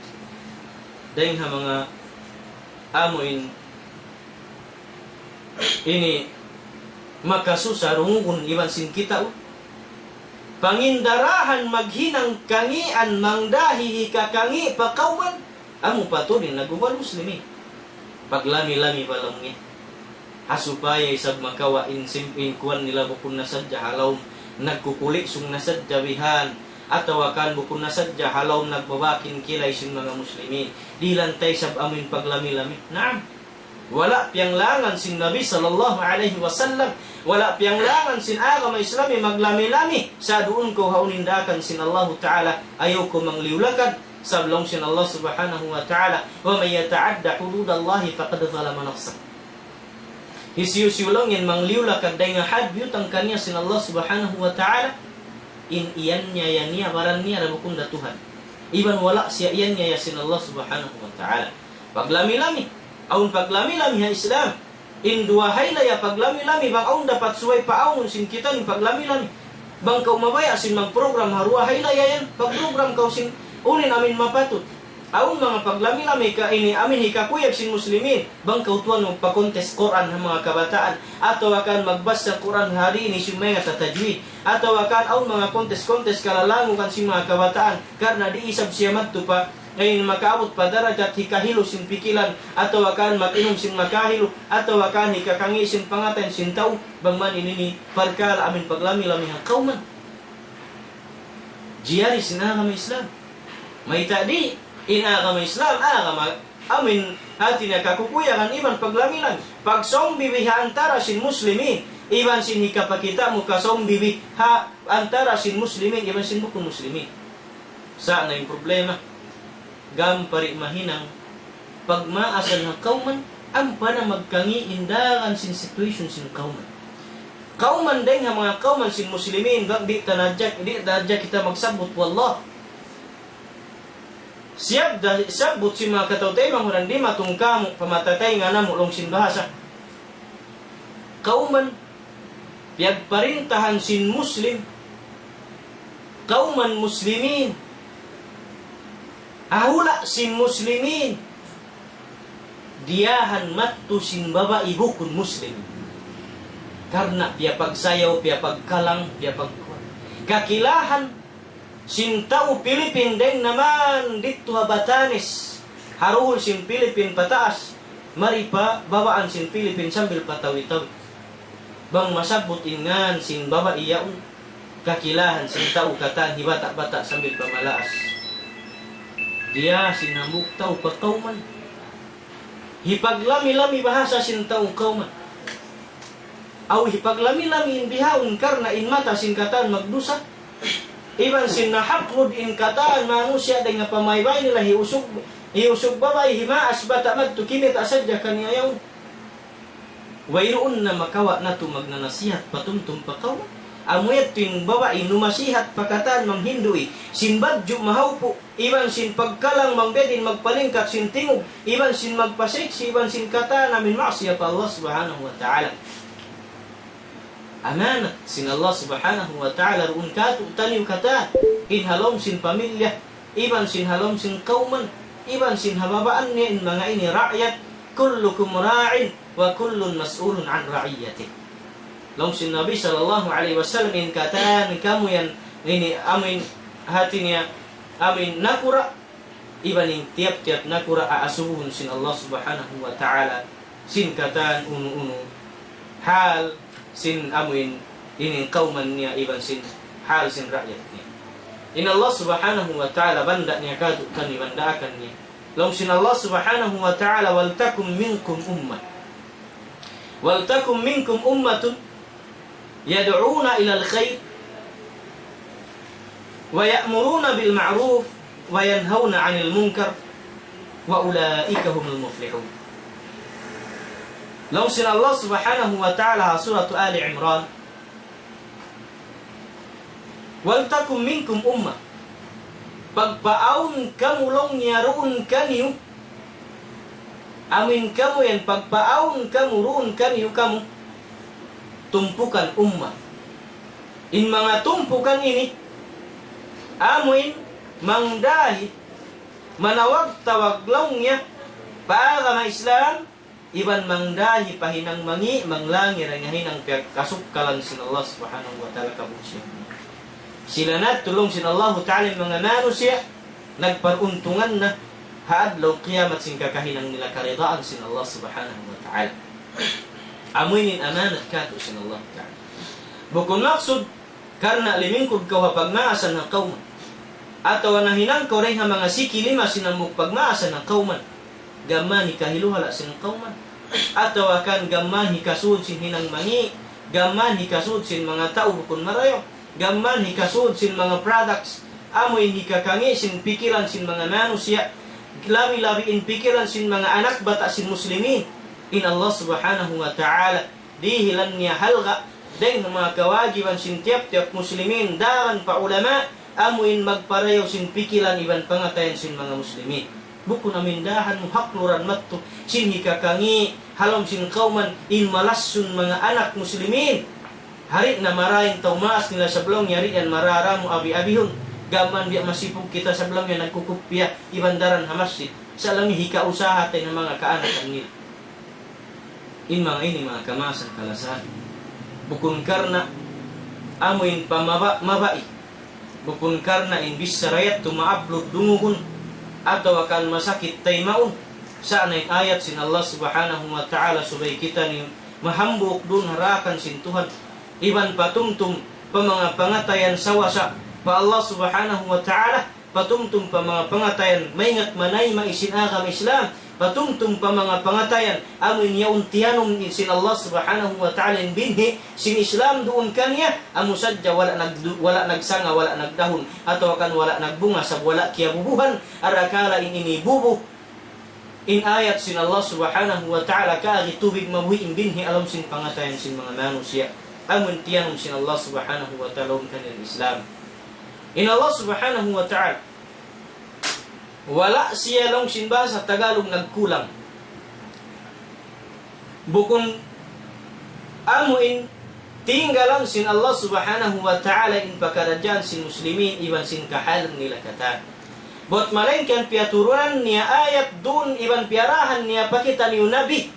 Dayng ha manga amu in ini makasusa rungugun iban sin kita, uh. Pangindarahan maghinang kangian, mangdahi hikakangi' pa kawman, amu pa tuud in nagbuwal muslimin. Paglami-lami pa laung niya. Ha supaya isab makawa' in sim-, in kuwan nila bukun na sadja ha lawm nagkukulisung na sadja bihan, atawa kan bukun na sadja ha lawm nagbabak in kilay sin manga muslimin. Dihilan ta isab amu in paglami-lami. Naam. Wala' piyanglangan sin Nabi sallallahu alayhi wasallam, wala' piyanglangan sin agama Islam in maglami-lami, sa' duun kaw ha unu in daakan sin Allahu Ta'ala, ayaw kaw mangliyu-lakad, sabab laung sin Allah Subhanahu wa Ta'ala, ومن يتعد حدود الله فقد ظلم نفسه. Hisiyu-siyu laung in mangliyu-lakad dayn ha had biyutang kaniya sin Allah Subhanahu wa Ta'ala, in iyaniyaya niya baran niya da bukun da Tuhan. Iban wala' siya iyaniyaya sin Allah Subhanahu wa Ta'ala. Paglami-lami. Awn paglami-lami ha Islam. In duwa haylaya paglami-lami, bang awn dapat subay paawnun sin kita in paglami-lami. Bang kaw mabaya' sin magprogram ha duwa haylaya yan, pagprogram kaw sin unu in amin mapatut. Awn manga paglami-lami ka ini amin hikakuyag sin muslimin. Bang kaw tuwan magpa-contest Qur'an ha manga kabataan, atawa kan magbasa Qur'an ha di' ini siya maingat ha tajwid, atawa kan awn manga contest-contest kalalangukan sin manga kabataan, karna' di' isab siya madtu pa Ay, makaabut pa darajat hikahilu sin pikilan, atawa kan mag-inum sin makahilu, atawa kan hikakangi' sin pangatayan sin tau, bang man ini ini parkala' amin paglami-lami ha kawman. Jari sin agama Islam. Mayta' di', in agama Islam, agama amin hati niya kakukuyagan iban paglami-lami. Pagsumbibi ha antara sin muslimin, iban sin hikapakita' mu kasumbibi ha antara sin muslimin, iban sin bukun muslimin. Sa' na in problema, gam pari mahinang pagmaasan ha kawman, ampa na magkangi' in daran sin situation sin kawman. Kawman dayng ha manga kawman sin muslimin, bang di' ta na hadja, di' ta na hadja kita magsabbut, wallah. Siyab da, sabbut sin manga kataw-taymanghuran di' matungkamu, pamatataynga namu' laung sin bahasa. Kawman, piyagparintahan sin Muslim, kawman Muslimin, ha hula' sin Muslimin, diyahan madtu sin babai bukun Muslim. Karna' piyapagsayaw, piyapagkalang, piyapag-, kakilahan sin tau Pilipin dayng naman didtu ha Batanes, ha duhul sin Pilipin pataas, mari pa babaan sin Pilipin sambil patawi-tawi. Bang masabbut in ngan sin babai yaun, kakilahan sin tau katan hibata'-bata' sambil pamalaas. Diya sin hambuuk tau pa kawman. Hipaglami-lami bahasa sin tau kawman. Aw hipaglami-lami in bihaun karna' in mata sin katan magdusa. Iban sin nahaklud in katan manusiya' dayng ha pamaybay nila hiusug, hiusug babai himaas bata' madtu kimita' sadja kaniya yaun. Wayruun na makawa' natu' magnanasihat patumtum pa kawman. Amu yadtu in babai numasihat pa katan manghindu' sin badju' mahawpu'. Iban sin pagkalang bang biyadiin magpalingkat sin tingug, iban sin magpaseksi, iban sin katan amin maksiat pa Allah Subhanahu wa Ta'ala. Amanat sin Allah Subhanahu wa Ta'ala duun kātu'niyu katan, in ha lawm sin pamilya, iban sin ha lawm sin kawman, iban sin ha babaan niya in manga ini raayat, كلكم راع وكل مسؤول عن رعيته. Laung sin Nabi sallallahu alayhi wasallam in katan kamu yan ini amin hati niya amin nakura', iban in tiyap-tiyap nakura' aasubuhun sin Allah Subhanahu wa Ta'ala sin katan unu-unu hal sin amuin ini kawman niya iban sin hal sin raayat niya. In Allah Subhanahu wa Ta'ala banda' niya kātu'niyu iban daakan niya. Laung sin Allah Subhanahu wa Ta'ala, ولتكن منكم أمة. ولتكن منكم أمة يدعون إلى الخير ويأمرون بالمعروف وينهون عن المنكر وأولئك هم المفلحون. Laung sin Allah Subhanahu wa Ta'ala ha Surat Ali Imran, ولتكن منكم أمة. Pagpaawn kamu laung niya duun kaniyu. Amin kamu yan, pagpaawn kamu duun kaniyu kamu. Tumpukan umma. In manga tumpukan ini, amuin mangdahi, manawag-tawag laung niya pa agama Islam, iban mangdahi pa hinang mangi', manglangi dayn ha hinang piyagkasukkalan sin Allah Subhanahu wa Ta'ala kabusihan. Sila na tuud laung sin Allahu Ta'ala in manga manusiya', nagparuntungan na ha adlaw kiyamat sin kakahinang nila karidaan sin Allah Subhanahu wa Ta'ala. Amu ini in amanat kātu' sin Allah Ta'ala. Bukun maksud, karna' limingkud kaw ha pagmaasan ha kawman. Atawa nahinang kaw dayn ha manga siki lima sin hambuuk pagmaasan ha kawman. Gam mayan hikahiluhala' sin kawman. Atawa kan gam mayan hikasud sin hinang mangi'. Gam mayan hikasud sin manga tau bukun marayaw. Gam mayan hikasud sin manga products. Amu in hikakangi' sin pikilan sin manga manusiya'. Labi-labi in pikilan sin manga anak bata' sin muslimin. In Allah Subhanahu wa Ta'ala dihilan niya halga' dayn ha manga kawajiban sin tiyap-tiyap muslimin daran pa ulama, amu in magparayaw sin pikilan iban pangatayan sin manga muslimin. Bukun amin dahan mu hakluran madtu sin hikakangi' ha lawm sin kawman in malassun manga anak muslimin. Hari na marayaw in tau maas nila sabab laung niya, hari yan marara mu abi-abihun. Gam mayan biya' masipug kita sabab laung niya nagkukupiya iban daran ha masjid. Sa' laung niya hikausaha ta in manga kaanakan nila. In manga ini manga kamaasan kalasahan. Bukun karna' amu in pamaba-, mabai. Bukun karna' in bichara yadtu ma-upload dungugun. atawa kan masakit taymaun. Sa' na in ayat sin Allah Subhanahu wa Ta'ala subay kitaniyu mahambuuk duun ha daakan sin Tuhan. Iban patumtum pa manga pangatayan sawasa pa Allah Subhanahu wa Ta'ala, patumtum pa manga pangatayan maingat manayma' sin agama Islam, patumtum pa manga pangatayan amu in yaun tiyanum sin Allah Subhanahu wa Ta'ala in binhi' sin Islam duun kaniya, amu sadja wala' nagdu-, wala' nagsanga, wala' nagdahun, atawa kan wala' nagbunga, sabab wala' kiyabubuhan, arakala' in ini bubu, in ayat sin Allah Subhanahu wa Ta'ala, kaagi tubig mabuhi' in binhi' ha lawm sin pangatayan sin manga manusiya'. Amu in tiyanum sin Allah Subhanahu wa Ta'ala ha lawm kaniya Islam. In Allah Subhanahu wa Ta'ala, wala' siya laung sin bahasa Tagalog nagkulang. Bukun amu in tinggalan sin Allah Subhanahu wa Ta'ala in pakaradjaan sin muslimin iban sin kahalan nila katan. Bat malayngkan piyaturunan niya ayat duun iban piyarahan niya pa kitaniyu nabi.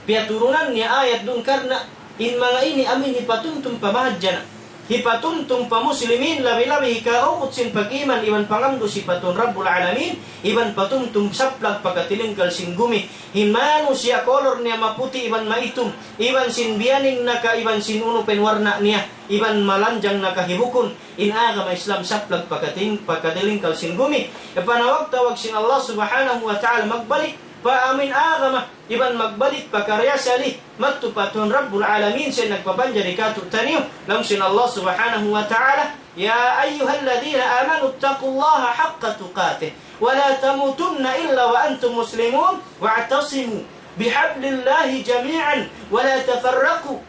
Piyaturunan niya ayat duun karna' in manga ini amu in hipatumtum pa mahadjana'. Hipatumtum pa muslimin labi-labi hikarugut sin pag-iman iban pangandu' sin pa Tuhan Rabbul Alamin, iban patumtum saplag pa katilingkal sin gumi. In manusiya' kolor niya maputi' iban maitum, iban sin biyaning naka iban sin unu pa in warna' niya, iban malanjang naka hibukun. In agama Islam saplag pa kating-, pa katilingkal sin gumi. Ipanawag-tawag sin Allah Subhanahu wa Ta'ala magbalik pa amu in agama, iban magbalik pa karna' sali, madtu pa Tuhan Rabbul Alamin, siya nagpapanjari kātu'niyu. Laung sin Allah Subhanahu wa Ta'ala, يا أيها الذين آمنوا اتقوا الله حق تقاته ولا تموتن إلا وأنتم مسلمون واعتصموا بحبل الله جميعا ولا تفرقوا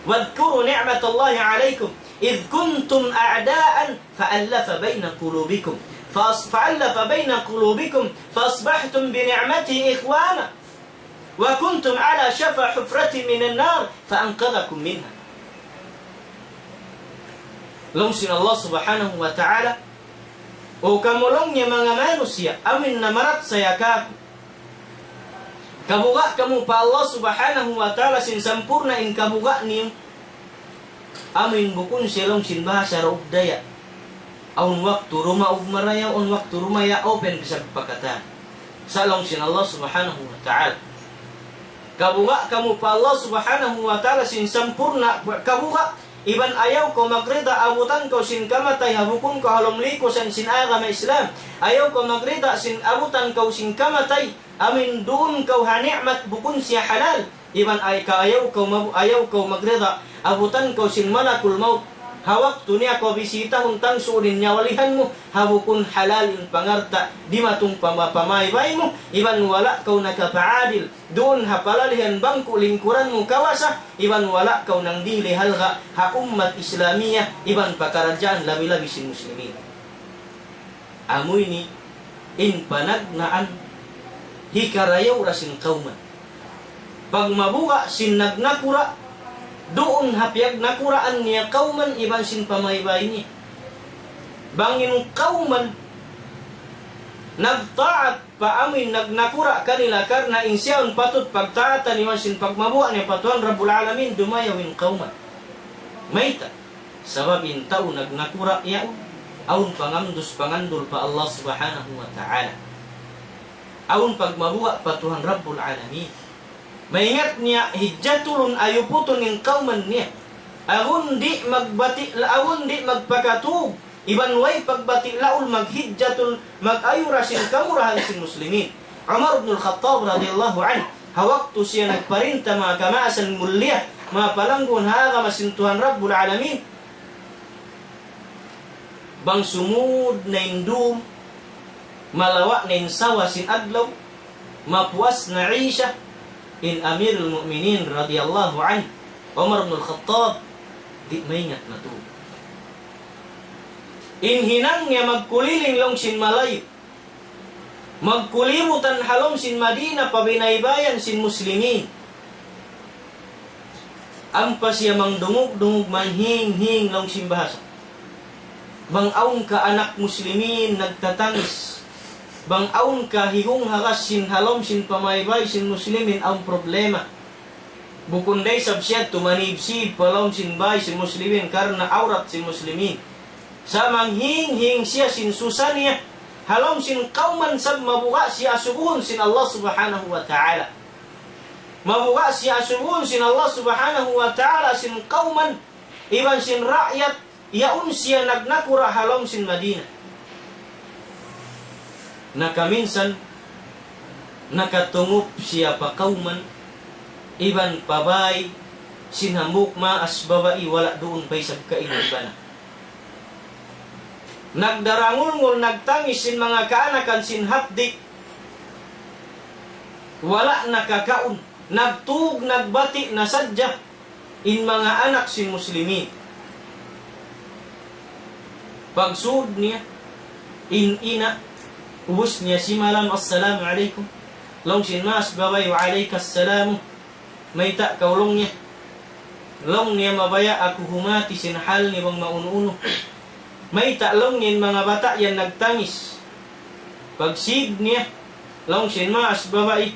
واذكروا نعمة الله عليكم إذ كنتم أعداء فألف بين قلوبكم فأص-، فألف بين قلوبكم فأصبحتم بنعمته إخوانا وكنتم على شفا حفرة من النار فأنقذكم منها. Laung sin Allah Subhanahu wa Ta'ala, "O kamu laung niya manga manusiya', amu in namarachaya kāku'. Kabuga' kamu pa Allah Subhanahu wa Ta'ala sin sampurna' in kabuga' niyu." Amu in bukun siya laung sin bahasa Raub Daya. Awn waktu dumaug marayaw, awn waktu dumayaw, open pisag pa katan. Sa' laung sin Allah Subhanahu wa Ta'ala, "Kabuga' kamu pa Allah Subhanahu wa Ta'ala sin sampurna' kabuga', iban ayaw kaw magrida abutan kaw sin kamatay ha bukun kaw ha lawm likusan sin agama Islam. Ayaw kaw magrida sin abutan kaw sin kamatay, amu in duun kaw ha ni'mat bukun siya halal. Iban ay ka ayaw kaw mabu-, ayaw kaw magrida abutan kaw sin malakul maut. Ha waktu niya kaw bisitahun tangsuun in nyawalihan mu, ha bukun halal in pangarta', dimatung pa ma-, pamaybay mu, iban wala' kaw nakapaadil duun ha palalihan bangku' lingkuran mu kawasa, iban wala' kaw nangdihil halga' ha ummat Islamiyah, iban pakaradjaan labi-labi sin muslimin." Amu ini in panagnaan hikarayaw da sin kawman. Pagmabuga' sin nagnakura', duun ha piyagnakuraan niya kawman iban sin pamaybay niya. Bang in kawman nagtaat pa amu in nagnakura' kanila karna' in siya in patut pagtaatan iban sin pagmabuga' niya pa Tuhan Rabbul Alamin, dumayaw in kawman. Mayta'? Sabab in tau nagnakura' yaun, awn pangamdus pangandul pa Allah Subhanahu wa Ta'ala. Awn pagmabuga' pa Tuhan Rabbul Alamin. Maingat niya, hijjatulun ayuputun in kawman niya. Awn di' magbati', awn di' magpakatug, iban way pagbati' laul maghijjatul, mag-ayura sin kamurahan sin muslimin. Umar ibn al-Khattab radiyallahu anhu, ha waktu siya nagparinta manga kamaasan mulia, manga palanggun ha agama sin Tuhan Rabbul Alamin, bang sumud na in dum, malawa' na in sawa sin adlaw, mapuas na isya, in Amirul Mu'minin radiyallahu anhu, Umar ibn al-Khattab, di' maingat na tuud. In hinang niya magkuliling laung sin malayu', magkulibutan ha lawm sin Madina pa binaybayan sin muslimin. Ampa siya mangdungug-dungug, manghing-hing laung sin bahasa. Bang awn ka anak muslimin nagtatangis, bang awn ka higung hagas sin ha lawm sin pamaybay sin muslimin, awn problema. Bukun da isab siya tumanibsib pa lawm sin bay sin muslimin karna' awrat sin muslimin. Sa' manghing-hing siya sin susa niya, ha lawm sin kawman sab mabuga' siya asubuhun sin Allah Subhanahu wa Ta'ala. Mabuga' siya asubuhun sin Allah Subhanahu wa Ta'ala sin kawman iban sin raayat yaun siya nagnakura' ha lawm sin Madina. Nakaminsan, nakatungup siya pa kawman iban pa bāy sin hambuuk maas babai, wala' duun pa isab kainuman. Nagdarangulngul, nagtangis sin manga kaanakan sin hapdi', wala' nakakaun, nagtūg nagbati' na sadja in manga anak sin muslimin. Pagsūd niya, in ina', ubus niya simalam, "Assalamu alaykum." Laung sin maas babai, "Wa alaykas salamu." "Mayta' kaw?" laung niya. Laung niya, "Mabaya' aku humati sin hal niyu bang maunu-unu." "Mayta'?" laung niya, "In manga bata' yan nagtangis." Pagsīg niya, laung sin maas babai,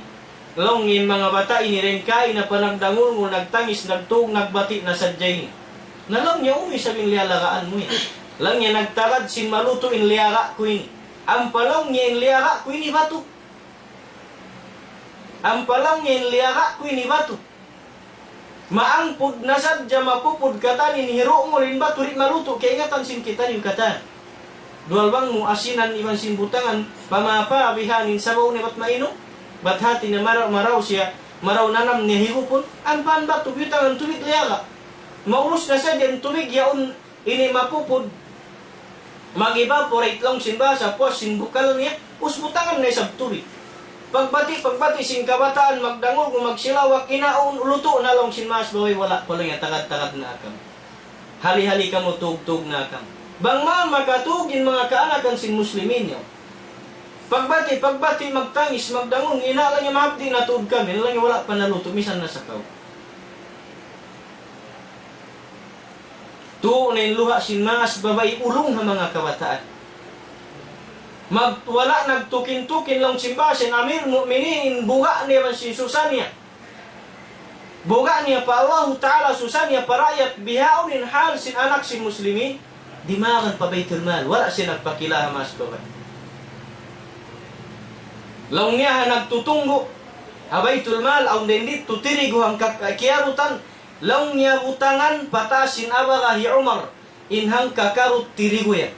laung niya, "In manga bata' ini dayn kaina pa nagdangulngul, nagtangis, nagtūg nagbati' na sadja ini." Na laung niya, "Unu isab in liyalagaan mu yan?" Laung niya, "Nagtagad sin malutu' in liyaga' ku ini. Ampa," laung niya, "in liyaga' ku ini batu. Ampa," laung niya, "in liyaga' ku ini batu. Maangpud na sadja, mapupud katan in hirungul in batu, di' malutu', kaingatan sin kitaniyu katan. Duwal bang mu asinan iban sin butangan, pamapa bihan in sabaw niya bat mainum, bat hāti niya maraw, maraw siya, maraw nanam niya higupun, ampa in batu biyutangan tubig liyaga'. Maubus na sadja in tubig yaun ini mapupud, mag-evaporate," laung sin bahasa, puas sin bukal niya, ubus butangan na isab tubig. Pagbati', pagbati' sin kabataan, magdangulngul, magsilawak, "Ina', unu, lutu' na?" laung sin maas babai, "Wala' pa," laung niya, "tagad-tagad na kamu. Hali-hali kamu, tūg-tūg na kamu." Bang man makatūg in manga kaanakan sin muslimin yaun. Pagbati', pagbati', magtangis, magdangulngul, "Ina'," laung niya, "mahapdi' na tuud kami," laung niya, "wala' pa nalutu', misan na sa kaw." Tuu na in luha' sin maas babai ulung ha manga kabataan. Mag-, wala' nagtukin-tukin, laung sin bahasa sin Amir Mu'minin, in buga' niya iban sin susa niya. Buga' niya pa Allahu Ta'ala, susa niya pa raayat, bihaun in hal sin anak sin muslimin, dimagan pa Baytul Mal, wala' siya nagpakila ha maas babai. Laung niya ha nagtutunggu' ha Baytul Mal, awn dayn didtu tirigu hangka kiyarutan, laung niya, butangan pa taas sin abaga hi Umar in hangka karut tirigu yan.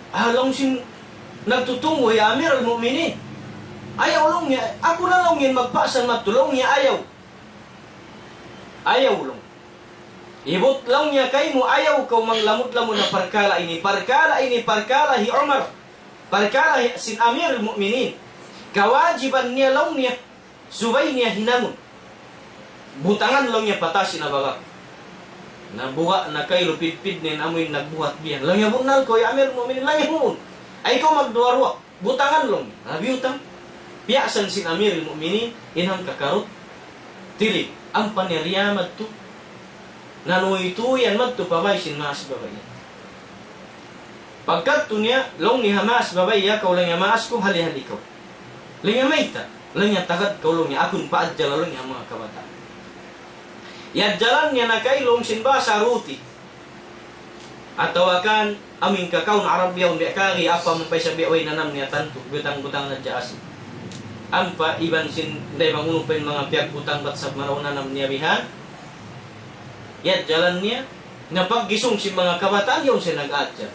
Ah, laung sin nagtutunggu', "Ya Amir al-Mu'minin, ayaw," laung niya, "aku na," laung niya, "in magpaasan madtu," laung niya, "ayaw. Ayaw," laung. "Ibut," laung niya, "kaymu, ayaw kaw manglamud-lamud ha parkala' ini. Parkala' ini, parkala' hi Umar, parkala' hi-, sin Amir al-Mu'minin. Kawajiban niya," laung niya, "subay niya hinangun. Butangan," laung niya, "pa taas sin abaga ku. Na buga' na kaylu pidpid niya in amuin nagbuhat biya' yan." Laung niya, "Bunnal kaw, ya Amir Mu'minin?" Laung niya, "Huun. Ayaw kaw magduwa-ruwa. Butangan," laung niya. Na biyutang. Piyaasan sin Amir Mu'minin in hangka karut tirig. Ampa niya riyamat tu. Nanuytuy yan madtu pa bāy sin maas babai. Pagkadtu niya, laung niya ha maas babai, "Ya kaw," laung niya, "maas ku, hali-hali kaw." Laung niya, "Mayta'?" Laung niya, "Tagad kaw," laung niya, "aku in paajjal," laung niya, "manga kabataan." Iyajjalan niya na kay, laung sin bahasa, ruti. Atawa kan amuin kakaun Arab yaun, biya' kari, apa mu pa isab biya' way nanam niya tantu, butang-butang na diyasi. Ampa iban sin, day bang unu pa in manga piyagbutang bat sab maraw nanam niya bihan. Iyajjalan niya, na paggisung sin manga kabataan, yaun siya nag-ajjal.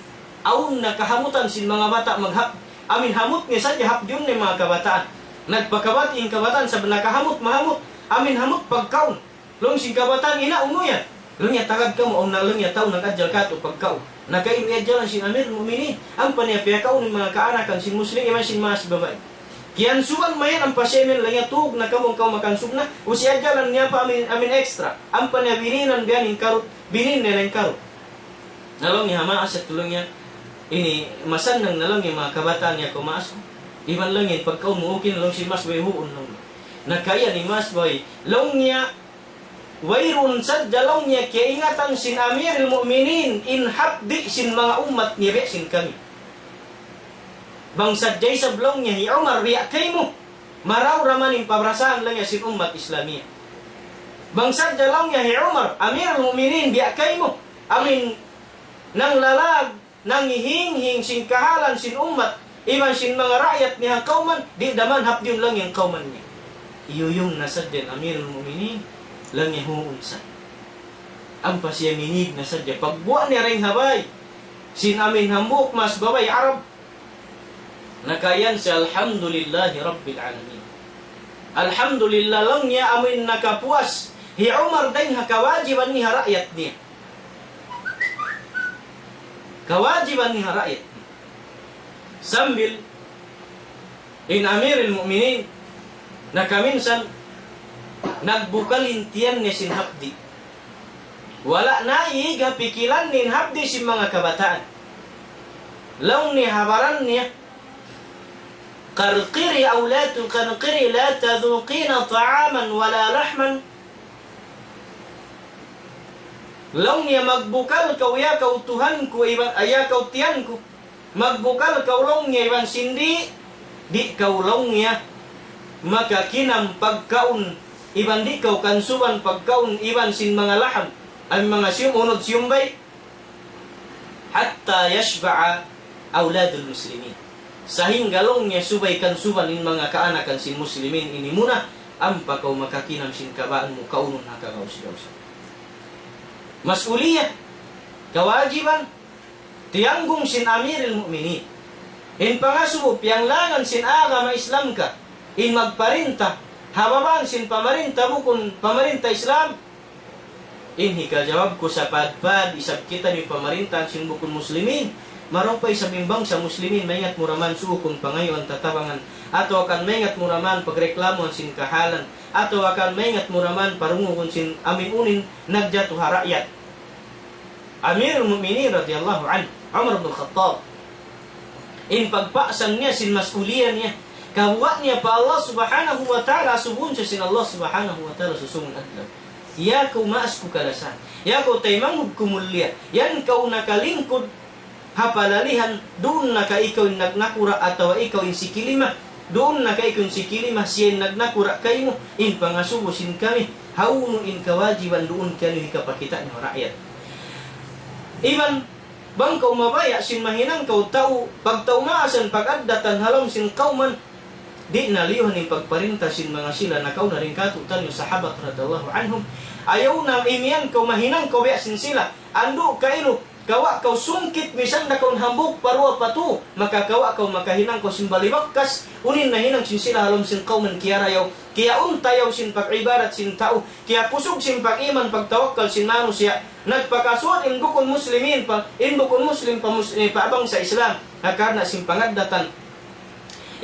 Awn na kahamutan sin manga bata' maghap-, amuin hamut niya sadja hapdiun niya manga kabataan. Nagpakabati' in kabataan, sabab nakahamut, mahamut, amuin hamut pagkaun. Laung sin kabataan, "Ina', unu yan?" Laung niya, "Tagad kamu, awn na," laung niya, "tau nag-ajjal kātu' pagkaun." Na kay iyajjalan sin Amir Mu'minin, ampa niya piyakaun in manga kaanakan sin Muslim, iban sin maas babai. Kiyansuban mayan ampa siya, "Amin," laung niya, "tūg na kamu, kaw makansub na." Ubus iyajjalan niya pa amuin, amuin extra. Ampa niya bininan biya' ini in karut, binin niya in karut. Na laung niya, "Ha maas yadtu," laung niya, "ini masannang na," laung niya, "manga kabataan niya kaw maas ku. Iban," laung niya, "pagkaun mu okay na?" Laung sin maas babai, "Huun," laung niya. Na kay in maas babai, laung niya, "Wayruun sadja," laung niya, "kiyaingatan sin Amirul Mu'minin in hapdi' sin manga ummat niya biya' sin kami. Bang sadja isab," laung niya, "hi Umar biya' kaymu, maraw ra man in pabrasahan," laung niya, "sin ummat Islamiyah. Bang sadja," laung niya, "hi Umar, Amirul Mu'minin, biya' kaymu, amuin nanglalag, nangihinghing sin kahalan sin ummat, iban sin manga raayat niya ha kawman, di' da man hapdiun laung niya in kawman niya. Iyuyum na sadja in Amirul Mu'minin, laung niya huun sa. Ampa siya minīg na sadja. Pagguwa' niya dayn ha bāy sin amin hambuuk manga babai Arab, nakaiyan siya, "Alhamdulillahi Rabbil Alamin." Alhamdulillah laung niya amin nakapuas hi Umar dayn ha kawajiban niya ha raayat niya. Kawajiban niya ha raayat niya. Sambil in Amirul Mu'minin, nakaminsan, nagbukal in tiyan niya sin hapdi'. Wala' naig ha pikilan niya in hapdi' sin manga kabataan. Laung niya ha baran niya, "قرقري أو لا تقرقري، لا تذوقين طعاما ولا لحما." Laung niya, "Magbukal kaw, ya kaw Tuhan ku, iban, ah, ya kaw tiyan ku. Magbukal kaw," laung niya, "iban sin di', di' kaw," laung niya, "makakinam pagkaun, iban di' kaw kansuban pagkaun, iban sin manga laham, amu in manga siyum, unud siyumbay." "حتى يشبع أولاد المسلمين." Sahingga laung niya subay kansuban in manga kaanakan sin muslimin ini muna, ampa kaw makakinam sin kabaan mu kaunun ha kagaus-gaus. Mas'uliyah, kawajiban, tiyanggung sin Amirul Mu'minin. In pangasubu, piyanglangan sin agama Islam ka, in magparinta ha babaan sin pamarinta bukun pamarinta Islam, in hikajawab ku sapadpad, isab kitaniyu pamarintahan sin bukun muslimin. Marayaw pa isab in bangsa muslimin, maingat mu da man suukun pangayuan tatabangan, atawa kan maingat mu da man pagreklamuhan sin kahalan, atawa kan maingat mu da man parungugun sin amin unu in nagjatu ha raayat. Amirul Mu'minin radiyallahu anhu, Umar bin Khattab, in pagpaasan niya sin mas'uliyah niya, kabuga' niya pa Allah Subhanahu wa Ta'ala, asubuhun siya sin Allah Subhanahu wa Ta'ala susūngun adlaw. Ya kaw maas ku kalasahan, ya kaw taymanghud ku mulia, yan kaw nakalingkud ha palalihan, duun na ka ikaw in nagnakura' atawa ikaw in sikilima, duun na ka ikaw in sikilima, siya in nagnakura' kaymu, in pangasubu sin kami, hawnu in kawajiban duun kaniyu hikapakita' niyu ha raayat. Iban, bang kaw mabaya' sin mahinang kaw tau, pagtau maasan pag-addatan ha lawm sin kawman, di' na liyuhan in pagparinta sin manga sila nakauna dayn kātu'niyu sahabat radiyallahu anhum. Ayaw na imiyan kaw mahinang kaw biya' sin sila. Andu' kailu, kawa' kaw sungkit misan da kaw hambuuk pa duwa pa tū, makakawa' kaw makahinang kaw sin balibakkas, unu in nahinang sin sila ha lawm sin kawman kiyarayaw, kiyauntayaw sin pag-ibadat sin tau, kiyakusug sin pag-iman pagtawakkal sin manusiya', nagpakasuwat in bukun muslimin pa, in bukun muslim pa mus-, eh, pa bangsa Islam, ha karna' sin pangaddatan,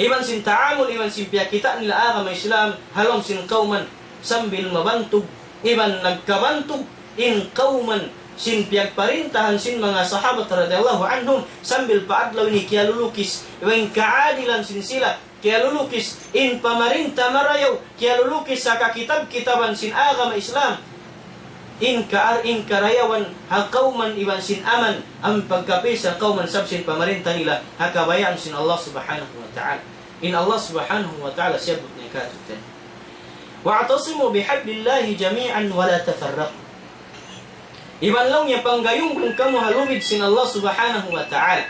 iban sin ta'amul, iban sin piyakita' nila agama Islam, ha lawm sin kawman, sambil mabantug, iban nagkabantug, in kawman, sin piyagparintahan sin manga sahabat radiyallahu anhum, sambil pa adlaw ini kiyalulukis, iban kaadilan sin sila, kiyalulukis, in pamarinta marayaw, kiyalulukis ha kakitab-kitaban sin agama Islam. In ka-, in karayawan ha kawman iban sin aman, amu in pagkapisa kawman sab sin pamarinta nila, ha kabayaan sin Allah Subhanahu wa Ta'ala. In Allah Subhanahu wa Ta'ala siyabbut niya kātu'niyu. "واعتصموا بحبل الله جميعا ولا تفرقوا." Iban laung niya, panggayunggung kamu ha lubid sin Allah Subhanahu wa Ta'ala.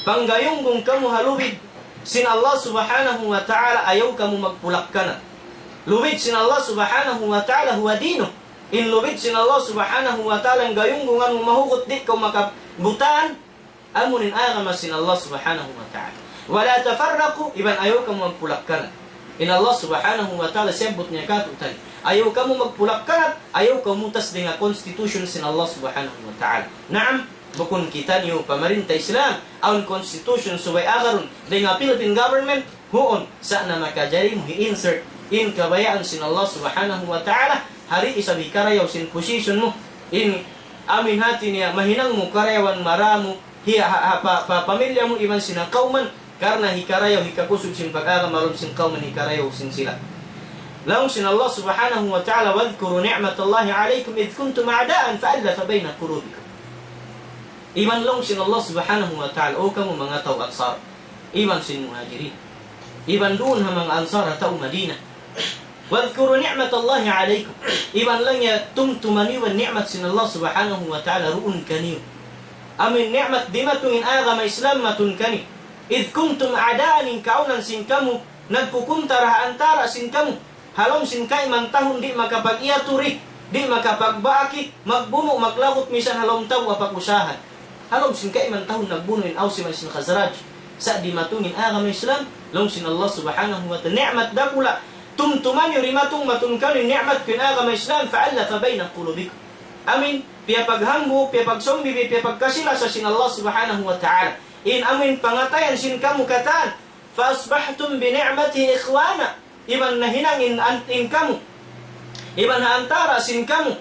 Panggayunggung kamu ha lubid sin Allah Subhanahu wa Ta'ala, ayaw kamu magpulak-kanat. Lubid sin Allah Subhanahu wa Ta'ala huwa dinu. In lubid sin Allah Subhanahu wa Ta'ala in gayunggungan mu, mahugut di' kaw makabutaan, amu in agama sin Allah Subhanahu wa Ta'ala. "ولا تفرقوا," iban ayaw kamu magpulak-kanat. In Allah Subhanahu wa Ta'ala siyabbut niya kātu'niyu. Ayaw kamu magpulak-kanat, ayaw kamu mutas dayn ha constitution sin Allah Subhanahu wa Ta'ala. Naam, bukun kitaniyu pamarinta Islam, awn constitution subay agarun dayn ha Philippine government, huun, sa' na makajari mu hi-insert in kabayaan sin Allah Subhanahu wa Ta'ala, ha di' isab hikarayaw sin position mu, in amu in hāti niya, mahinang mu karayawan maramu, hiya ha, ha, pa, pa, pamilya mu iban sin ha kawman, karna' hikarayaw, hikakusug sin pag-agama ha lawm sin kawman, hikarayaw sin sila. Laung sin Allah Subhanahu wa Ta'ala, "واذكروا نعمة الله عليكم إذ كنتم أعداء فألف بين قلوبكم." Iban laung sin Allah Subhanahu wa Ta'ala, O kamu manga tau Ansar, iban sin Muhajirin, iban duun ha manga Ansar ha tau Madina. "واذكروا نعمة الله عليكم." Iban laung niya tumtuma niyu in ni'mat sin Allah Subhanahu wa Ta'ala duun kaniyu. Amu in ni'mat dimatung in agama Islam matun kaniyu. إذ كنتم أعداء, in kaunan sin kamu nagkukuntara ha antara' sin kamu. Ha lawm sin kaiman tahun di' makapag-iyaturi, di' makapagbaaki, magbunu', maglagut misan ha lawm tau apag-usahan. Ha lawm sin kaiman tahun nagbunu' in Aws iban sin Khazraj. Sa' dimatung in agama Islam, laung sin Allah Subhanahu wa Ta'ala, ni'mat dakula'. Tumtuma niyu, dimatung matun kaniyu in ni'mat ku in agama Islam, فألف بين قلوبكم. Amuin, piyapaghambuuk, piyapagsaumbibi, piyapagkasi-lasa sin Allah Subhanahu wa Ta'ala. In amuin pangatayan sin kamu katan, فأصبحتم بنعمته إخوانا. Iban nahinang in, an-, in kamu. Iban ha antara' sin kamu.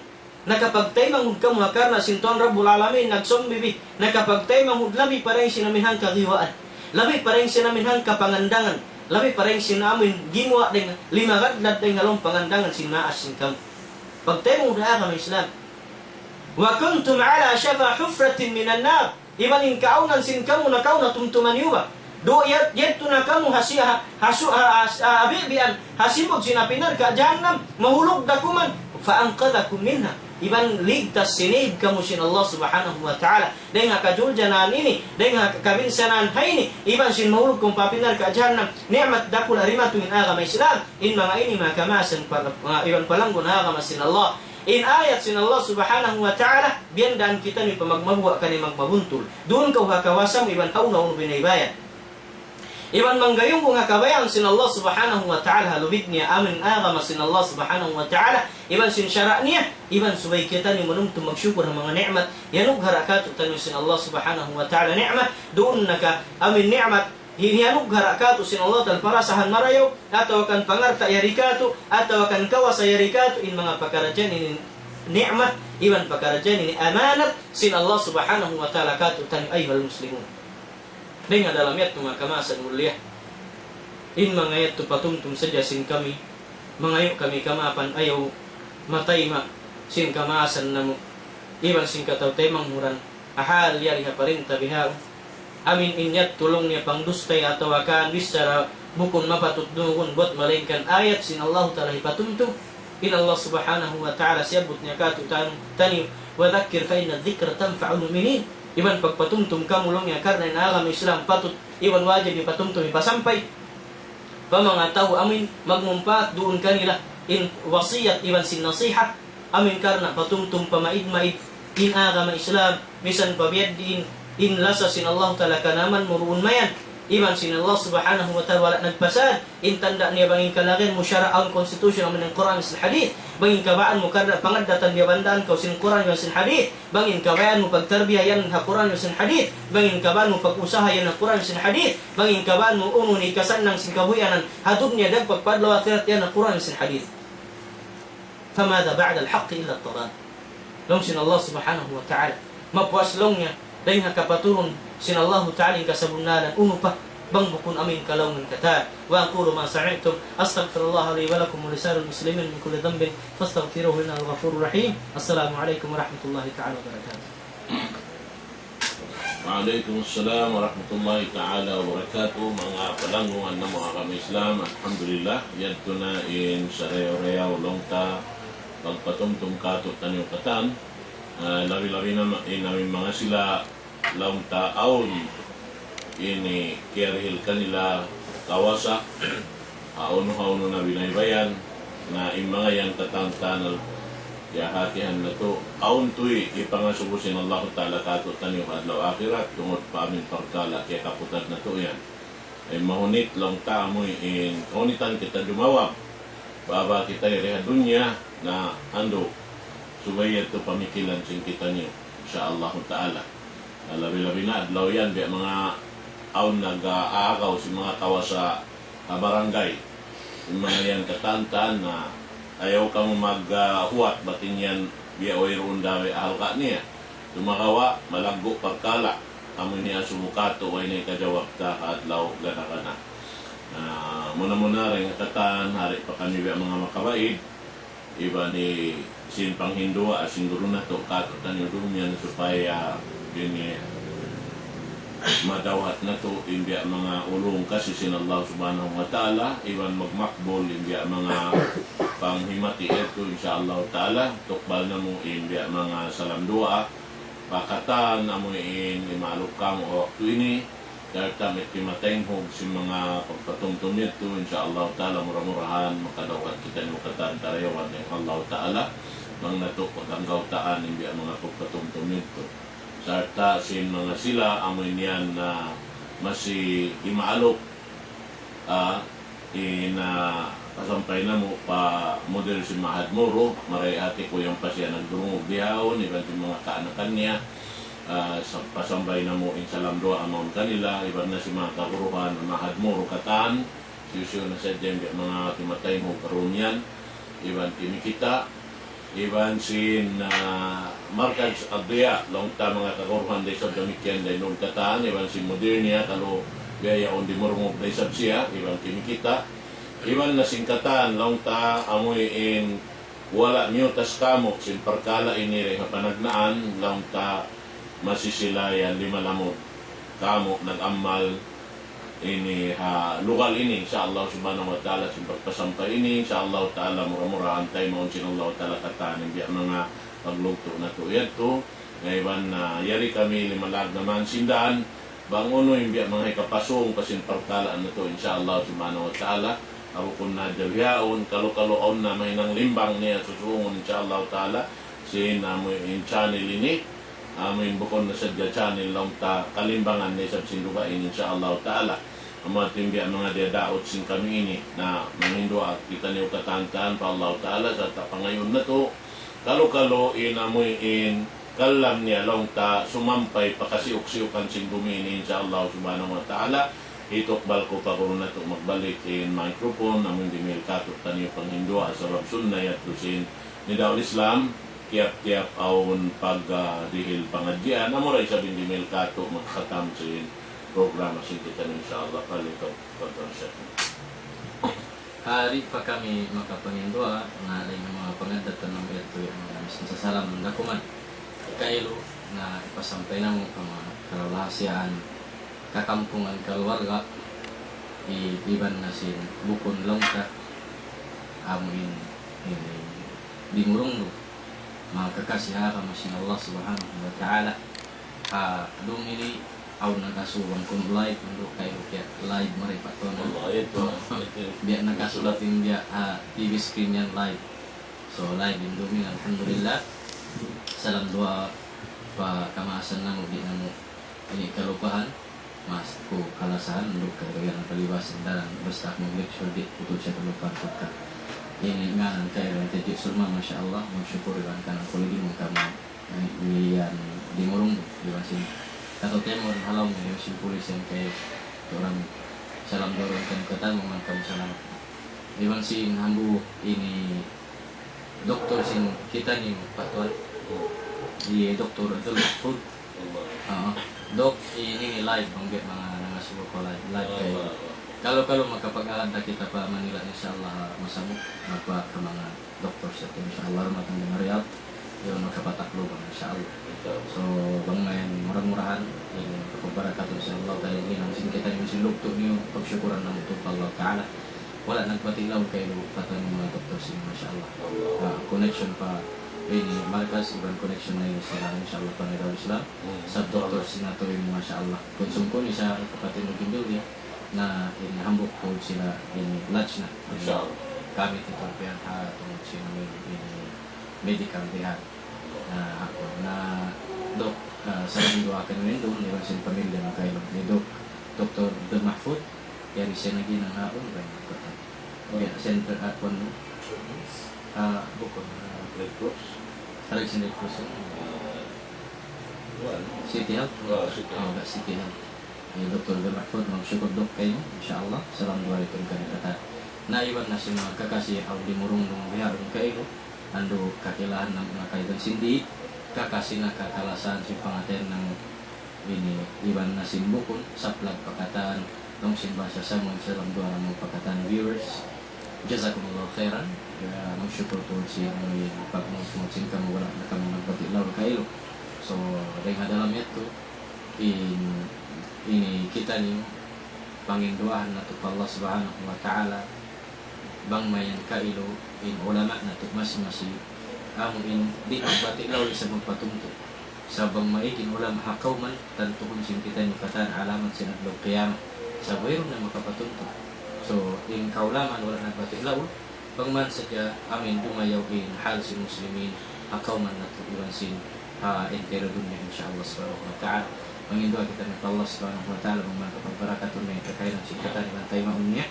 Nakapagtaymanghud kamu ha karna' sin Tuhan Rabbul Alamin, nagsaumbibi. Nakapagtaymanghud labi pa dayn sin amuin hangkagiwaan. Labi pa dayn sin amuin hangkapangandangan. Labi pa dayn sin amuin gimuwa' dayn, limagadlad dayn ha lawm pangandangan sin maas sin kamu. Pagtaymanghud ha agama Islam. وكنتم على شفا حفرة من النار. Iban in kaunan sin kamu nakauna, tumtuma niyu ba? Duun yad-, yadtu na kamu ha si-, ha, ha su-, ha, ha, ha, ha bibian, ha simud sin api narka' jahannam, mahulug da kuman, فأنقذكم منها. Iban ligtas, sinib kamu sin Allah Subhanahu wa Ta'ala. Dayn ha kajuljanan ini, dayn ha kabinsanaan ha ini, iban sin mahulug kamu pa api narka' jahannam, ni'mat dakula' dimatung in agama Islam, in manga ini manga kamaasan pa-, iban palanggun agama sin Allah. In ayat sin Allah Subhanahu wa Ta'ala, biyandaan kitaniyu pa magmabuga' kaniya magmabuntul. Duun kaw ha kawasa mu iban ha unu-unu binaybayan. Iban manggayungbung ha kabayaan sin Allah Subhanahu wa Ta'ala ha lubid niya, amuin agama sin Allah Subhanahu wa Ta'ala, iban sin sara' niya, iban subay kitaniyu manumtum magsukur ha manga ni'mat, iyanugara' kātu'niyu sin Allah Subhanahu wa Ta'ala ni'mat, duun na ka, amuin ni'mat, hi-, hiyanugara' kātu' sin Allah Ta'ala parasahan marayaw, atawa kan pangalta' yari kātu', atawa kan kawasa yari kātu', in manga pakaradjaan ini ni'mat, iban pakaradjaan ini amanat, sin Allah Subhanahu wa Ta'ala kātu'niyu, ayyuhal muslimun. Dayn ha dalam yadtu manga kamaasan mulia. In manga yadtu patumtum sadja sin kami, mangayu' kami kamaapan ayaw matayma' sin kamaasan namu', iban sin kataw-taymanghuran, ha hal yari ha parinta bihaun. Amuin in yadtu laung niya pangdustay atawa kan bichara bukun mapatut dugun buwat malaingkan ayat sin Allahu Ta'ala hipatumtum. In Allah Subhanahu wa Ta'ala siyabbut niya kātu'niyu, وذكر فإن الذكرى تنفع المؤمنين. Iban pagpatumtum kamu laung niya karna' in agama Islam patut iban wajib hipatumtum hipasampay pa manga tau amuin magmumpaat duun kanila in wasiyat iban sin nasihat. Amuin karna' patumtum pamaid-maid in agama Islam, misan pa biya' diin in lasa sin Allah Ta'ala kanaman mu duun mayan. Iban sin Allah Subhanahu wa Ta'ala wala' nagpasad, in tanda' niya bang in kalagihan mu sara' awn constitution amuin Qur'an sin hadith. Bang in kabaan mu karna' pangaddatan biya' bandaan kaw sin Qur'an iban sin hadith. Bang in kabayaan mu pagtarbiya yan ha Qur'an iban sin hadith. Bang in kabaan mu pag-usaha yan ha Qur'an iban sin hadith. Bang in kabaan mu unu in hikasannang sin kabuhianan ha dunya dagpak pa adlaw akhirat yan ha Qur'an iban sin hadith. فماذا بعد الحق إلا الضلال. Laung sin Allah Subhanahu wa Ta'ala. Mapuas laung niya, dayn ha kapaturun sin Allahu Ta'ala in kasabunnalan, unu pa, bang bukun amuin kalaungan katan. وأقول ما سمعتم، أستغفر الله لي ولكم ولسائر المسلمين من كل ذنب فاستغفروه إنه هو الغفور الرحيم. السلام عليكم ورحمة الله تعالى وبركاته. Wa alaykum assalam wa rahmatullahi ta'ala wa barakatuh. Manga palanggungan namu' agama Islam, alhamdulillah, yadtu na in sarayaw-rayaw laung ta pagpatumtum kātu'niyu katan, ah, labi-labi na ma-, in amuin manga sila laung ta awn ini kiyarihil kanila kawasa, hawnu-hawnu na binaybayan, na in manga yan katantan, kiyahatihan natu', awn tuy hipangasubu sin Allahu Ta'ala kātu'niyu ha adlaw akhirat, tungud pa amuin parkala' kiyakaputad natu' yan. Ay mahunit laung ta amuin, kahunitan kita jumawab. Baba kita yari ha dunya, na andu', subay yadtu pamikilan sin kitaniyu, insya Allahu Ta'ala. Na labi-labi na adlaw yan, biya' manga awn nag-aagaw sin manga kawasa ha barangay. In manga yan katantan na ayaw kamu mag, ah, huwat, bat in yan biya' wayruun daw in halga' niya. Sumagawa', malaggu' parkala', amu ini asubu kātu', way na hikajawab ta ha adlaw gana-gana. Ah, muna-muna dayn ha katan, hari pa kami biya' manga makabaid, iban sin panghindu', ah, sin guru natu', kātu'niyu duun yan supaya ini madawhat natu' in biya' manga ulung kasi sin Allah Subhanahu wa Ta'ala, iban magmakbul in biya' manga panghimati yadtu, insya Allah Ta'ala, tukbal namu' in biya' manga salam duwaa, pa katan amu in imaluk kamu waktu ini, Sarta' amu in timatingug sin manga pagpatumtum yadtu, insya Allah ta'ala, mura-murahan makadawhat kitaniyu katan karayawan dayn ha Allah ta'ala, bang natu' paganggawtaan in biya' manga pagpatumtum yadtu. Sarta' sin manga sila amu in yan na masi himaaluk, ah, in, ah, pasampay namu' pa mudir sin Ma'had Moro, marayaw hati ku yan pa siya nagdurungug bihaun, iban sin manga kaanakan niya, ah, sa-, pasampay namu' in salam duwaa mawn kanila, iban na sin manga kaguruhan, Ma'had Moro katan, hisiyu-siyu na sadja in manga timatingug karuun yan, iban timikita', iban sin, ah, Markaz Ad-Diya, laung ta manga kaguruhan da isab damikkiyan da in duun katan, iban sin mudir niya, kalu biya' yaun dimurungug da isab siya, iban timikita', iban na sin katan, laung ta amu in wala' miyutas kamu' sin parkala' ini dayn ha panagnaan, laung ta masi sila yan limalamud. Kamu' nag-amal ini ha lugal ini, insya Allah subhanahu wa ta'ala, sin pagpasampay ini, insya Allah ta'ala, mura-murahan taymaun sin Allah ta'ala katan in biya' manga paglugtu' natu' yadtu. Iban na yari kami limalag naman sin dān, bang unu in biya' manga hikapasung pa sin parkalaan natu', insya Allah subhanahu wa ta'ala. Abu kun na jawihaun, kalu-kalu awn na mahinang limbang niya susungun, insya Allah ta'ala, sin amu in channel ini. Amu in bukun na sadja channel laung ta kalimbangan na isab sin dugaing, insya Allah ta'ala. Amu in biya' manga diyadaut sin kami ini, na manghinduwaa kitaniyu katan pa Allah ta'ala, sarta' pangayuun natu'. Kalu-kalu in amu in kalam niya laung ta sumampay pa kasiyuk-siyukan sin gumi ini, insya Allah subhanahu wa ta'ala. Hitukbal ku pa guru natu' magbalik in microphone, amu in dimihil kātu'niyu panghinduwaa, sabab sunnat yadtu sin nidaul Islam, tiyap-tiyap awn pag, ah, dihil pangadjian, amura isab in dimihil kātu' magkhatam sin programa sin kitaniyu, insya Allah. Pali ka, pagkansya. Di' pa kami makapanghinduwaa, na laung manga pangaddatan namu' yadtu yan, manga misan sasalam nanda kuman. Kailu na hipasampay namu' pa manga karahasiyahan kakampungan, kaluarga, i-, iban na sin bukun laung ta, amu in, in, in dimurungdung. Manga kakasi ha agama sin Allah subhanahu wa ta'ala. Ha, dum ini, awn nag-asubu bang kunu' live, ndu' kailu kiya live mari pa tona. Allah, itu, itu. Biya' nag-asubu in biya', ha, T V screen yan live. So, live in dum ini, alhamdulillah. Salam duwaa pa kamaasan namu', di' namu' ini kalupahan. Maas ku kalasahan, ndu' kailu yan palibas daran basta aku mag-lecture, di' ku tuud siya kalupahan pagka ini ngānan kailu yan T J Surma, masha Allah, magsukul iban kan aku lagi mangkamu ini yan dimurungdung, iban sin katu' timur halaum, iban sin pulis yan kay orang salam duwaa kan katan mangkamu salam. Iban sin hambuuk ini doktor sin kitaniyu, Pak Tuan. Hmm. Di Doktor Abdul Mahfud. Allah. Ah, Dok, ini, ini live, bang biya' manga nangasubu pa live, live kay. Allah, Allah. Kalu-kalu makapag-agad na kita pa Manila, insya Allah, masamu, magpa ka manga doktor sa, insya Allah, rumah tangga Riyadh, yun, makapatak lubang, insya Allah. Insya Allah. So, bang mayan, mura-murahan, ini, kapagbarakatun, insya Allah, kay ini, nang sin kitaniyu, sin lugtu' niyu, pagsukuran namu' pa Allah Ta'ala. Wala' nagbati' laung kailu katan manga doktor sin, masha Allah. Ah, connection pa ini markaz, iban connection na ini sila, insha Allah, pa Nidaul Islam. Hmm. Sa' doktor sin natu' ini, masha Allah. Kunsum kunu' sa' kapatid mu gimbil niya, na ini hambuuk ku sila ini lodge na. Insha Allah. Kami titulpian ha tungud sin amin ini medical bihan. Na, aku, na, Dok, ah, sa' duwaa kami nindum, iban sin pamilya mu kailu. Ni Dok, Doktor Abdul Mahfud, yari siya naghinang ha, unu ba yan? Biya' center, ah, kuwan, no? Ah, bukun, ah, Red Cross? Alag sin Red Cross, no? Ah, kuwan. City Health? Ah, City Health. Ah, City Health. Ya, Doktor Abdul Mahfud, magsukul, Dok, kaymu, insya Allah, salam duwaa rin kami katan. Na, iban na sin manga kakasi, awn dimurungdung bihaun kailu, andu' kakilahan namu' na kaibanan sin di', kakasi na kakalasahan sin pangatayan namu' ini, iban na sin bukun, saplag pa katan, laung sin bahasa Samoa, salam duwaa namu' pa katan viewers. Jazakumullahu khairan. Ya, magsukul tuud sin, amu in pagmuhut-muhut sin kamu, wala' na kamu nagbati' laung kailu. So, dayn ha dalam yadtu, in, ini kitaniyu, panginduwaahan natu' pa Allah Subhanahu wa Ta'ala, bang mayan kailu in ulama natu' masi-masi, amu in di' magbati' laung sa' magpatumtum. Sa' bang maig in ulama ha kawman, tantuhun sin kitaniyu katan alamat sin adlaw qiyamah. Sa' wayruun na makapatuntu'. So, in kaulamaan wala' nagbati' laung, bang man sadja amin dumayaw in hal sin muslimin, ha kawman natu' iban sin, ah, entero dunya, insya Allah subhanahu wa ta'ala. Manginduwaa kita pa Allah subhanahu wa ta'ala, bang man kapagbarakatun niya in kakainan sin katan iban taymaun niya,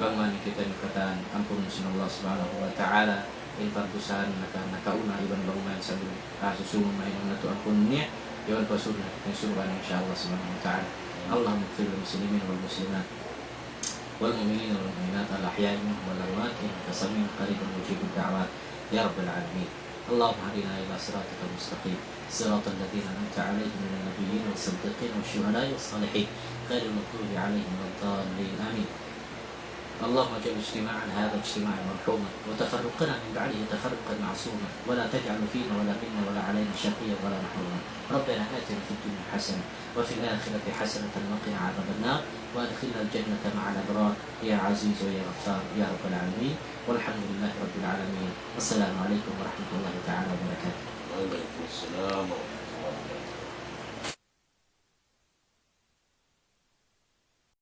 bang man kitaniyu katan ampunun sin Allah subhanahu wa ta'ala, in pardusahan naka-, nakauna iban bang man sambil, ah, susūngun mahinang natu' ampunun niya, iban pasūd na kitaniyu surga' niya, insya Allah subhanahu wa ta'ala. اللهم اغفر للمسلمين والمسلمات والمؤمنين والمؤمنات الأحياء منهم والأموات إنك سميع قريب مجيب الدعوات يا رب العالمين. اللهم اهدنا إلى صراطك المستقيم، صراط الذين أنعمت عليهم من النبيين والصديقين والشهداء والصالحين، غير المغضوب عليهم ولا الضالين. آمين. اللهم اجعل اجتماعنا هذا اجتماعا مرحوما، وتفرقنا من بعده تفرقا معصوما، ولا تجعل فينا ولا منا ولا علينا شقيا ولا محروما. ربنا آتنا في الدنيا حسنة وفي الآخرة حسنة وقنا عذاب النار، وأدخلنا الجنة مع الأبرار يا عزيز يا غفار يا رب العالمين. والحمد لله رب العالمين. والسلام عليكم ورحمة الله تعالى وبركاته. وعليكم السلام ورحمة الله.